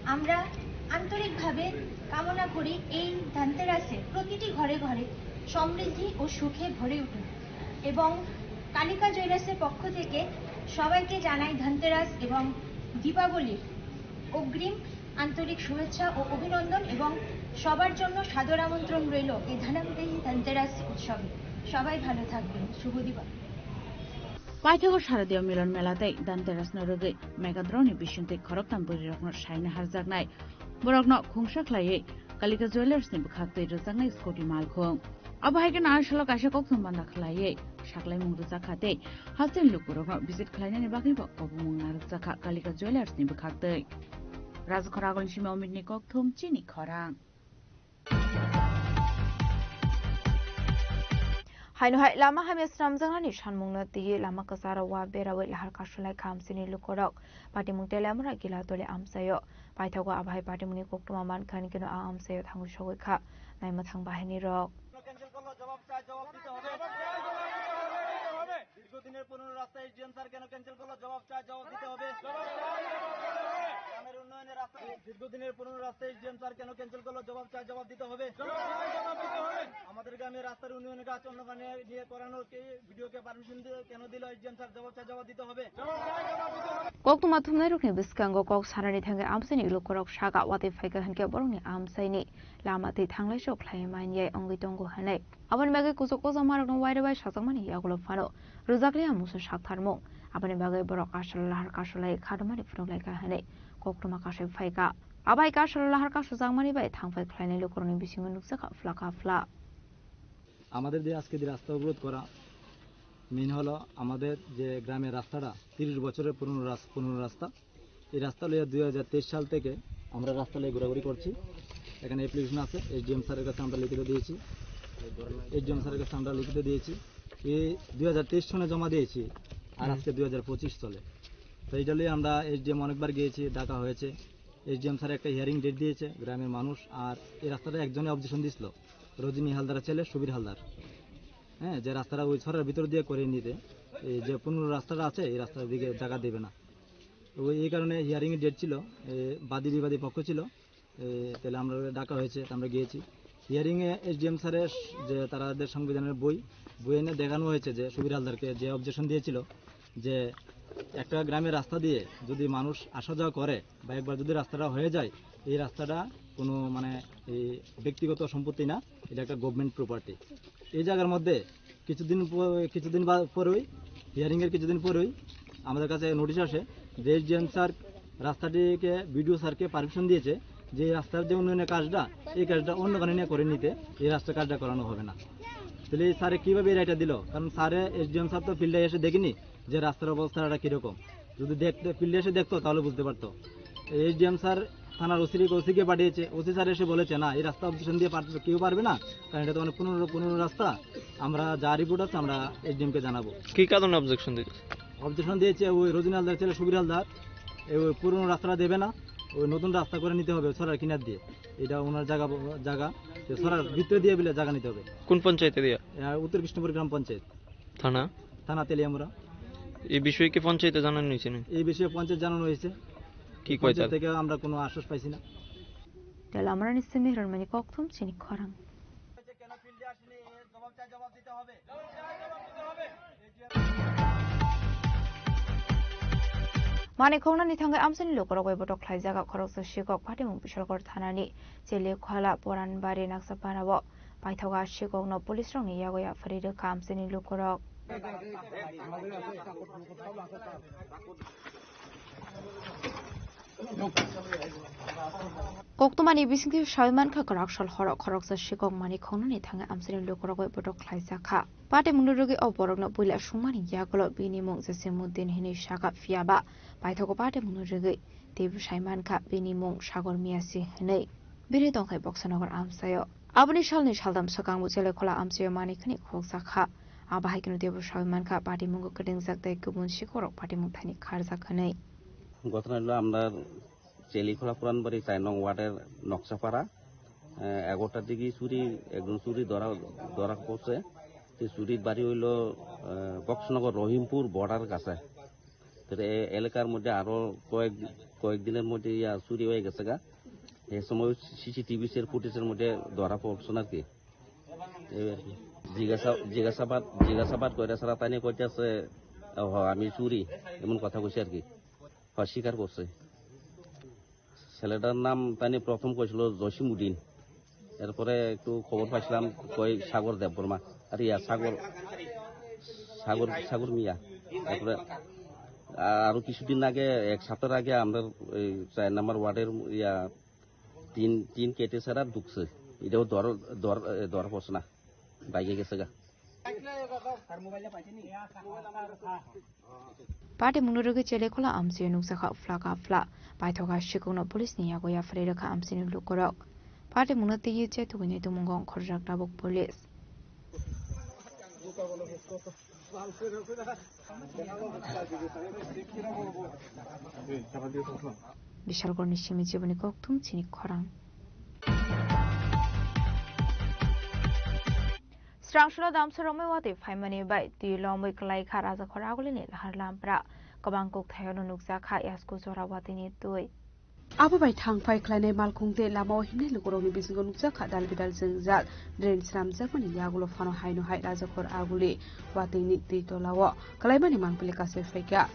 আমরা আন্তরিকভাবে কামনা করি এই ধনতেরাসে প্রতিটি ঘরে ঘরে সমৃদ্ধি ও সুখে ভরে উঠুক। এবং কালিকা জুয়েলার্সের পক্ষ থেকে সবাইকে জানাই ধনতেরাস এবং দীপাবলির অগ্রিম আন্তরিক শুভেচ্ছা ও অভিনন্দন এবং সবার জন্য সাদর আমন্ত্রণ রইল এই ধনতেরাস উৎসবে। সবাই ভালো থাকবেন। শুভ Deepavali. Paithago Sharadiya Milan Mela tei Dhanteras no rwgwi Megadroni bisingtwi khoroktham bwrwirokno saina harjaknai. Borokno khungsa khlaiwi Kalika Jewellers ni bwkhaktwi rwjaknai scooty malkhung. Abo hai kheno aswlo kaisa kokthum banda khlaiwi saklaimung rwjakha tei hasteni lukurokno visit khlainani bagwibo kobongmung narwkjakha Kalika Jewellers ni bwkhaktwi. Rajakhor Agulni simi Omitni kokthum chini khorang. Haino hai lama hamya swnamjaknani sanmungno twiwi lama kwcharo wa berawi lahar kasulai kha amchaini lukurok. Patimung Teliamura Gilatoli amchaio. Paithago abo hai patimungni koktwma mankha, hinkhe no a amchaio thangwi sogwi kha naima thang bahainirok. Cancel করলো, জবাব চাই, জবাব দিতে হবে। দীর্ঘদিনের পুরনো রাস্তা SDM sir কেন ক্যান্সেল করলো? জবাব চাই, জবাব দিতে হবে। গ্রামের উন্নয়নের রাস্তা, দীর্ঘদিনের পুরনো রাস্তা এসডিএম স্যার কেন ক্যান্সেল করলো? জবাব চাই, জবাব দিতে হবে। আমাদের গ্রামের রাস্তার উন্নয়নের কাজ অন্য গ্রামে নিয়ে করানোর কি ভিডিওকে পারমিশন দিয়ে কেন দিল এসডিএম স্যার? জবাব চাই, জবাব দিতে হবে। Koktwma thumnairokni bwskango kok sanani thangwi amchaini lukurok saka watwi phaikha hinkhe borokni amchaini lama twi thanglai sok khlai manya wngwi tongo hwnwi. Aboni bagwi kuchuk kojakmarokno wairwi bai sajakmani yagulo phano rwjakliya muchung saktharmung. Aboni bagwi borok kasalo lahar kasulai khatungmani phunukhlaikha hwnwi koktwma kasui phaikha. Abai kasalo lahar kasujakmani bai thangphai khlainai lukurokni bisingo nukjakha phlaka phla. আমাদের যে আজকে যে রাস্তা অবরোধ করা মেইন হলো আমাদের যে গ্রামের রাস্তাটা তিরিশ বছরের পুরনো রাস-, পুরনো রাস্তা। এই রাস্তা লইয়া দুই হাজার তেইশ সাল থেকে আমরা রাস্তা লইয়া ঘোরাঘুরি করছি। এখানে অ্যাপ্লিকেশন আছে, এসডিএম স্যারের কাছে আমরা লিখিত দিয়েছি, এসডিএম স্যারের কাছে আমরা লিখিত দিয়েছি। এই দুই হাজার তেইশ সনে জমা দিয়েছি, আর হুম। আজকে দুই হাজার পঁচিশ চলে। তো এটা লইয়া আমরা এসডিএম অনেকবার গিয়েছি, ডাকা হয়েছে। এসডিএম স্যার একটা হিয়ারিং ডেট দিয়েছে গ্রামের মানুষ, আর এই রাস্তাটা একজনে অবজেকশন দিছিল, রজনী হালদারের ছেলে সুবীর হালদার। হ্যাঁ, যে রাস্তাটা ওই ছড়ার ভিতর দিয়ে করে নিতে, এই যে পুরনো রাস্তাটা আছে, এই রাস্তার দিকে জায়গা দেবে না। তো এই কারণে হিয়ারিং এর ডেট ছিল, এ, বাদী বিবাদী পক্ষ ছিল, এ, তাহলে আমরা ডাকা হয়েছে, তো আমরা গিয়েছি। হিয়ারিং এ এসডিএম স্যারের যে তাদের সংবিধানের বই, বই এনে দেখানো হয়েছে যে সুবীর হালদারকে যে অবজেকশন দিয়েছিল যে একটা গ্রামের রাস্তা দিয়ে যদি মানুষ আসা যাওয়া করে বা একবার যদি রাস্তাটা হয়ে যায়, এই রাস্তাটা কোনো মানে এই ব্যক্তিগত সম্পত্তি না, এটা একটা গভর্নমেন্ট প্রপার্টি। এই জায়গার মধ্যে কিছুদিন প-, কিছুদিন বা-, পরেই, হিয়ারিং এর কিছুদিন পরেই আমাদের কাছে নোটিশ আসে যে এসডিএম স্যার রাস্তাটিকে, বিডিও স্যারকে পারমিশন দিয়েছে যে এই রাস্তার যে উন্নয়নের কাজটা, এই কাজটা অন্য কারণে নিয়ে করে নিতে, এই রাস্তার কাজটা করানো হবে না। তাহলে এই স্যারে কীভাবে এই রায়টা দিল? কারণ স্যারে, এসডিএম স্যার তো ফিল্ডে এসে দেখেনি যে রাস্তার অবস্থাটা কীরকম। যদি দেখতে, ফিল্ডে এসে দেখতো, তাহলে বুঝতে পারতো। এসডিএম স্যার থানার ওসির, ওসিকে পাঠিয়েছে, ওসি স্যার এসে বলেছে, "না, এই রাস্তা অবজেকশন দিয়ে পারতেছে, কেউ পারবে না, কারণ এটা তো অনেক পুরনো, পুরনো রাস্তা, আমরা যা রিপোর্ট আছে আমরা এসডিএম কে জানাবো।" কি কারণে অবজেকশন দিতে? অবজেকশন দিয়েছে ওই রজনী হালদার ছেলে সুবীর হালদার, এই ওই পুরনো রাস্তাটা দেবে না, ওই নতুন রাস্তা করে নিতে হবে ছড়ার কিনার দিয়ে। এটা ওনার জায়গা, জায়গা, তো ছড়ার ভিতরে দিয়ে বলে জায়গা নিতে হবে। কোন পঞ্চায়েতে দিয়া? আহ, উত্তর কৃষ্ণপুর গ্রাম পঞ্চায়েত। থানা? থানা তেলিয়ামুড়া। এই বিষয়ে কি পঞ্চায়েতে জানানো হয়েছে না? এই বিষয়ে পঞ্চায়েত জানানো হয়েছে। কি কয় পঞ্চায়েত তারা? থেকে আমরা কোনো আশ্বাস পাইছি না। Telamrani simi hirmani kokthum chini khorang. Mani khongnani thangwi amchaini lukurok bai botok khlaijak khoroksa sikok Phatimung Bishalkor thanani Chelikhwla Poranbari Naksapara o paithago sikokno police rokni yago yaphari rwkha amchaini lukurok. Koktwmani bisingtwi sawi mankha, kwrak sal horo khoroksa sikok mani khongnani thangwi amchaini lukurok bai botok khlaijakha. Patimungno rwgwi o borokno puila sungmani yagulo bini mung Jasimuddin hinwi sakha, phiyaba paithago patimungno rwgwi teibo sai mankha bini mung Sagor Miyasi hinwi. Bini tongthai Boksanagar amchaio. Aboni salni saldam swkangbo Chelikhwla amchaio manikhani khokjakha. Abo hai kheno teibo sawi mankha patimungo kwdwngjak tei kubun sikorok patimung thani kharjak hinwi. ঘটনা হলো আমরা চেলিখোলা পুরানবাড়ি চার নং ওয়ার্ডের নকশাপাড়া, আহ, এগারোটার দিকে চুরি, একজন চুরি ধরা, ধরা পড়ছে। সেই চুরির বাড়ি হইলো, আহ, বক্সনগর রহিমপুর বর্ডার কাছে। তো এ-, এলাকার মধ্যে আরো কয়েক, কয়েকদিনের মধ্যে ইয়া চুরি হয়ে গেছে গা। এই সময় সিসিটিভি এর ফুটেজের মধ্যে ধরা পড়ছে না আর কি। এই আর কি। জিজ্ঞাসা-, জিজ্ঞাসাবাদ, জিজ্ঞাসাবাদ করে সারা তাই নিয়ে কইতেছে, "ও হ, আমি চুরি", এমন কথা কইছে আর কি। অস্বীকার করছে। ছেলেটার নাম তাই নিয়ে প্রথম কইছিল জসিমউদ্দিন, এরপরে একটু খবর পাইছিলাম কই সাগর দেববর্মা, আর ইয়া সাগর, সাগর, সাগর মিয়া। তারপরে আরো কিছুদিন আগে, এক সপ্তাহ আগে আমরা এই চার নম্বর ওয়ার্ডের ইয়া তিন, তিন কেটে ছাড়া ঢুকছে, এটাও ধর, ধর, এ, ধরা পড়ছে না, বাইকে গেছে গা। Party mungno rwgwi chele khola amchio nukjakha phlaka phla. Paithoka sikokno police ni yago yapharwi rwkha amchini lukurok. Party mungno twiwi chetugwini tumung wng khorjak tabuk police. Bishalkorni simi jiboni kokthum chini khorang. Srangsulo damsa romwi watwi phaimani bai twi lomwi kwlai kha Rajakhor Agulini lahar lampra. Kwbang kuk thaiono nukjak kha yasku jora watwini twi. Abo bai thang phai khlainai malkhung tei lamao himnai lukurokni bisingo nukjak kha dal bidal jwngjal. Drain sramjakmani yagulo phano haino hai Rajakhor Aguli watwini twi tolao kwlaimani mangpili kasui phaikha.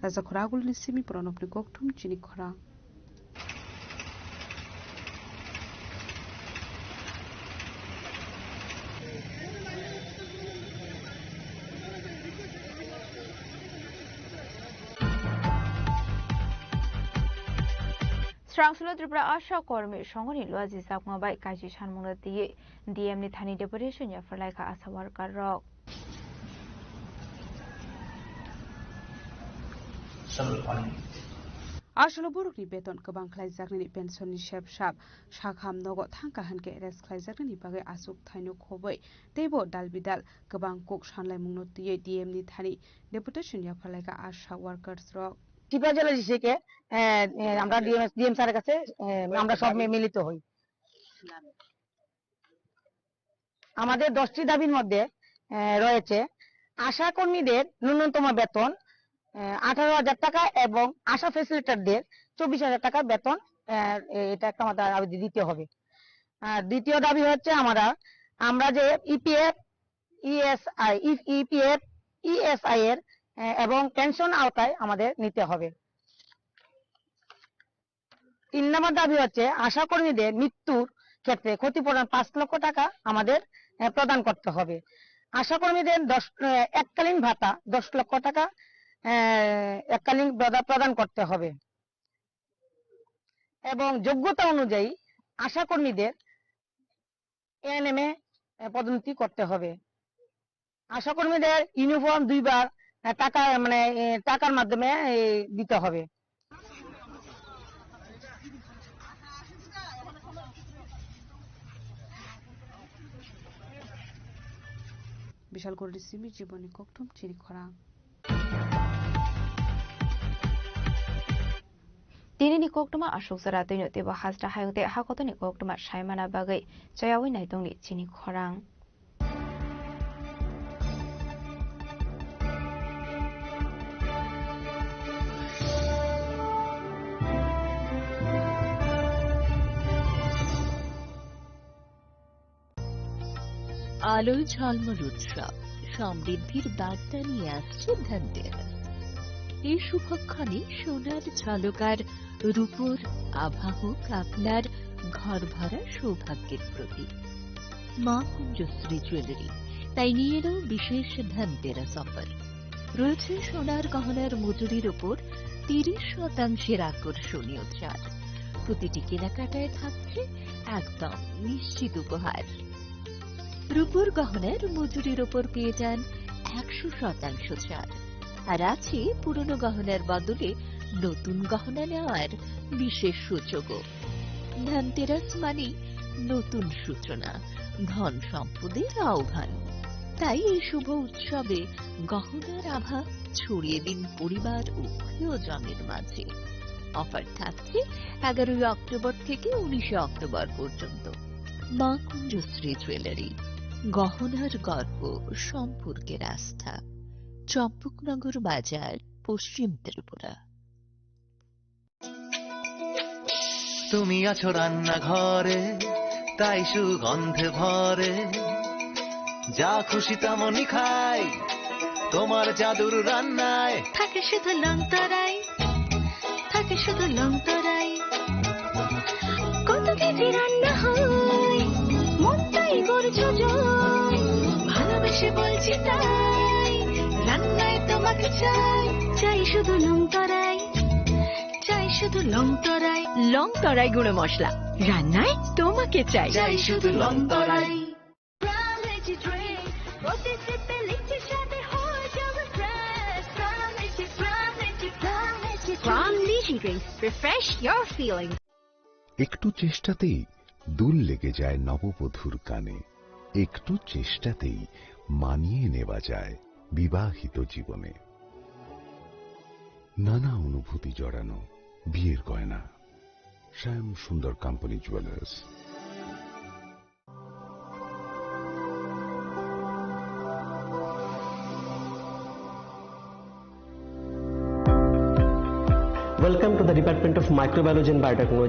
Rajakhor Agulini simi pranobni kokthum chini khorang. Srangsulo Tripura Asha Kormi Songhoni luaji jakma bai kaisi sanmungno twiwi D M ni thani deputation yapharlaikha Asha worker rok. Asolo borokni beton kwbang khlaijaknani pension ni sep sap sakham nogo thangkha hinkhe rest khlaijaknani bagwi aswk thaino khobwi teibo dal bidal kwbang kok sanlaimungno twiwi D M ni thani deputation yapharlaikha Asha workers rok. টিপা জেলা ডিসিকে, এ, এ, আমরা DM, DM স্যারের কাছে, এ, আমরা সব মি-, মিলিত হই। আমাদের দশটি দাবির মধ্যে, এ, রয়েছে আশা কর্মীদের ন্যূনতম বেতন, এ, আঠারো হাজার টাকা এবং আশা ফ্যাসিলিটেটরদের চব্বিশ হাজার টাকা বেতন, এ, এ, এটা একটা আমাদের দাবি দিতে হবে। আর দ্বিতীয় দাবি হচ্ছে আমরা, আমরা যে ইপিএফ, ইএসআই, ই-, ইপিএফ, ইএসআই এর, এ, এবং পেনশন আওতায় আমাদের নিতে হবে। তিন নম্বর দাবি হচ্ছে আশা কর্মীদের মৃত্যুর ক্ষেত্রে ক্ষতিপূরণ পাঁচ লক্ষ টাকা আমাদের, এ, প্রদান করতে হবে। আশা কর্মীদের দশ, এ, এককালীন ভাতা দশ লক্ষ টাকা, এ, এককালীন প্রদা-, প্রদান করতে হবে এবং যোগ্যতা অনুযায়ী আশা কর্মীদের এএনএম এ, এ, পদোন্নতি করতে হবে। আশা কর্মীদের ইউনিফর্ম দুইবার, এ, টাকা, মানে, এ, টাকার মাধ্যমে, এ, দিতে হবে। Bishalkorni simi jiboni kokthum chini khorang. Tinini koktwma aswk jora twino teibo hasta hayung tei hakotorni koktwma saimana bagwi chayaui naitongni chini khorang. আলোয় ঝলমল উৎসব, সমৃদ্ধির বার্তা নিয়ে আসছে ধনতেরাস। এই শুভক্ষণে সোনার ঝলক আর রূপোর আভা হোক আপনার ঘর ভরা সৌভাগ্যের প্রতীক। মা কুঞ্জশ্রী জুয়েলারি তাই নিয়ে এলো বিশেষ ধনতেরাস অফার। রয়েছে সোনার গহনার মজুরির ওপর তিরিশ শতাংশের আকর্ষণীয় ছাড়। প্রতিটি কেনাকাটায় থাকছে একদম নিশ্চিত উপহার। রূপোর গহনার মজুরির ওপর পেয়ে যান একশো শতাংশ ছাড়। আর আছে পুরনো গহনার বদলে নতুন গহনা নেওয়ার বিশেষ সুযোগও। ধনতেরাস মানেই নতুন সূচনা, ধন সম্পদের আহ্বান। তাই এই শুভ উৎসবে গহনার আভা ছড়িয়ে দিন পরিবার ও প্রিয়জনের মাঝে। অফার থাকছে এগারোই অক্টোবর থেকে উনিশে অক্টোবর পর্যন্ত। মা কুঞ্জশ্রী জুয়েলারি, গহনার গর্ব, সম্পর্কের আস্থা। চম্পকনগর বাজার, পশ্চিম ত্রিপুরা। তুমি আছো রান্নাঘরে, তাই সুগন্ধে ভরে। যা খুশি তেমনই খাই, তোমার জাদুর রান্নায়। থাকে শুধু লংতরাই, থাকে শুধু লংতরাই। কত কেজি রান্না হয়, মনটাই করছো জয়। ভালোবেসে বলছি তাই, রান্নায় তোমাকে চাই। চাই শুধু লংতরাই, চাই শুধু লংতরাই। লংতরাই গুঁড়ো মশলা, রান্নায় তোমাকে চাই। চাই শুধু লংতরাই। Prime Energy Drink, প্রতি সিপে লিকটির স্বাদে হয়ে যাবে fresh। Prime Energy, Prime Energy, Prime Energy Drink। Prime Energy Drink, refresh your feeling। একটু চেষ্টাতেই দুল লেগে যায় নববধূর কানে। একটু চেষ্টাতেই মানিয়ে নেওয়া যায় বিবাহিত জীবনে। নানা অনুভূতি জড়ানো বিয়ের গয়না। শ্যাম সুন্দর company jewellers. Welcome to the Department of Microbiology and Biotechnology.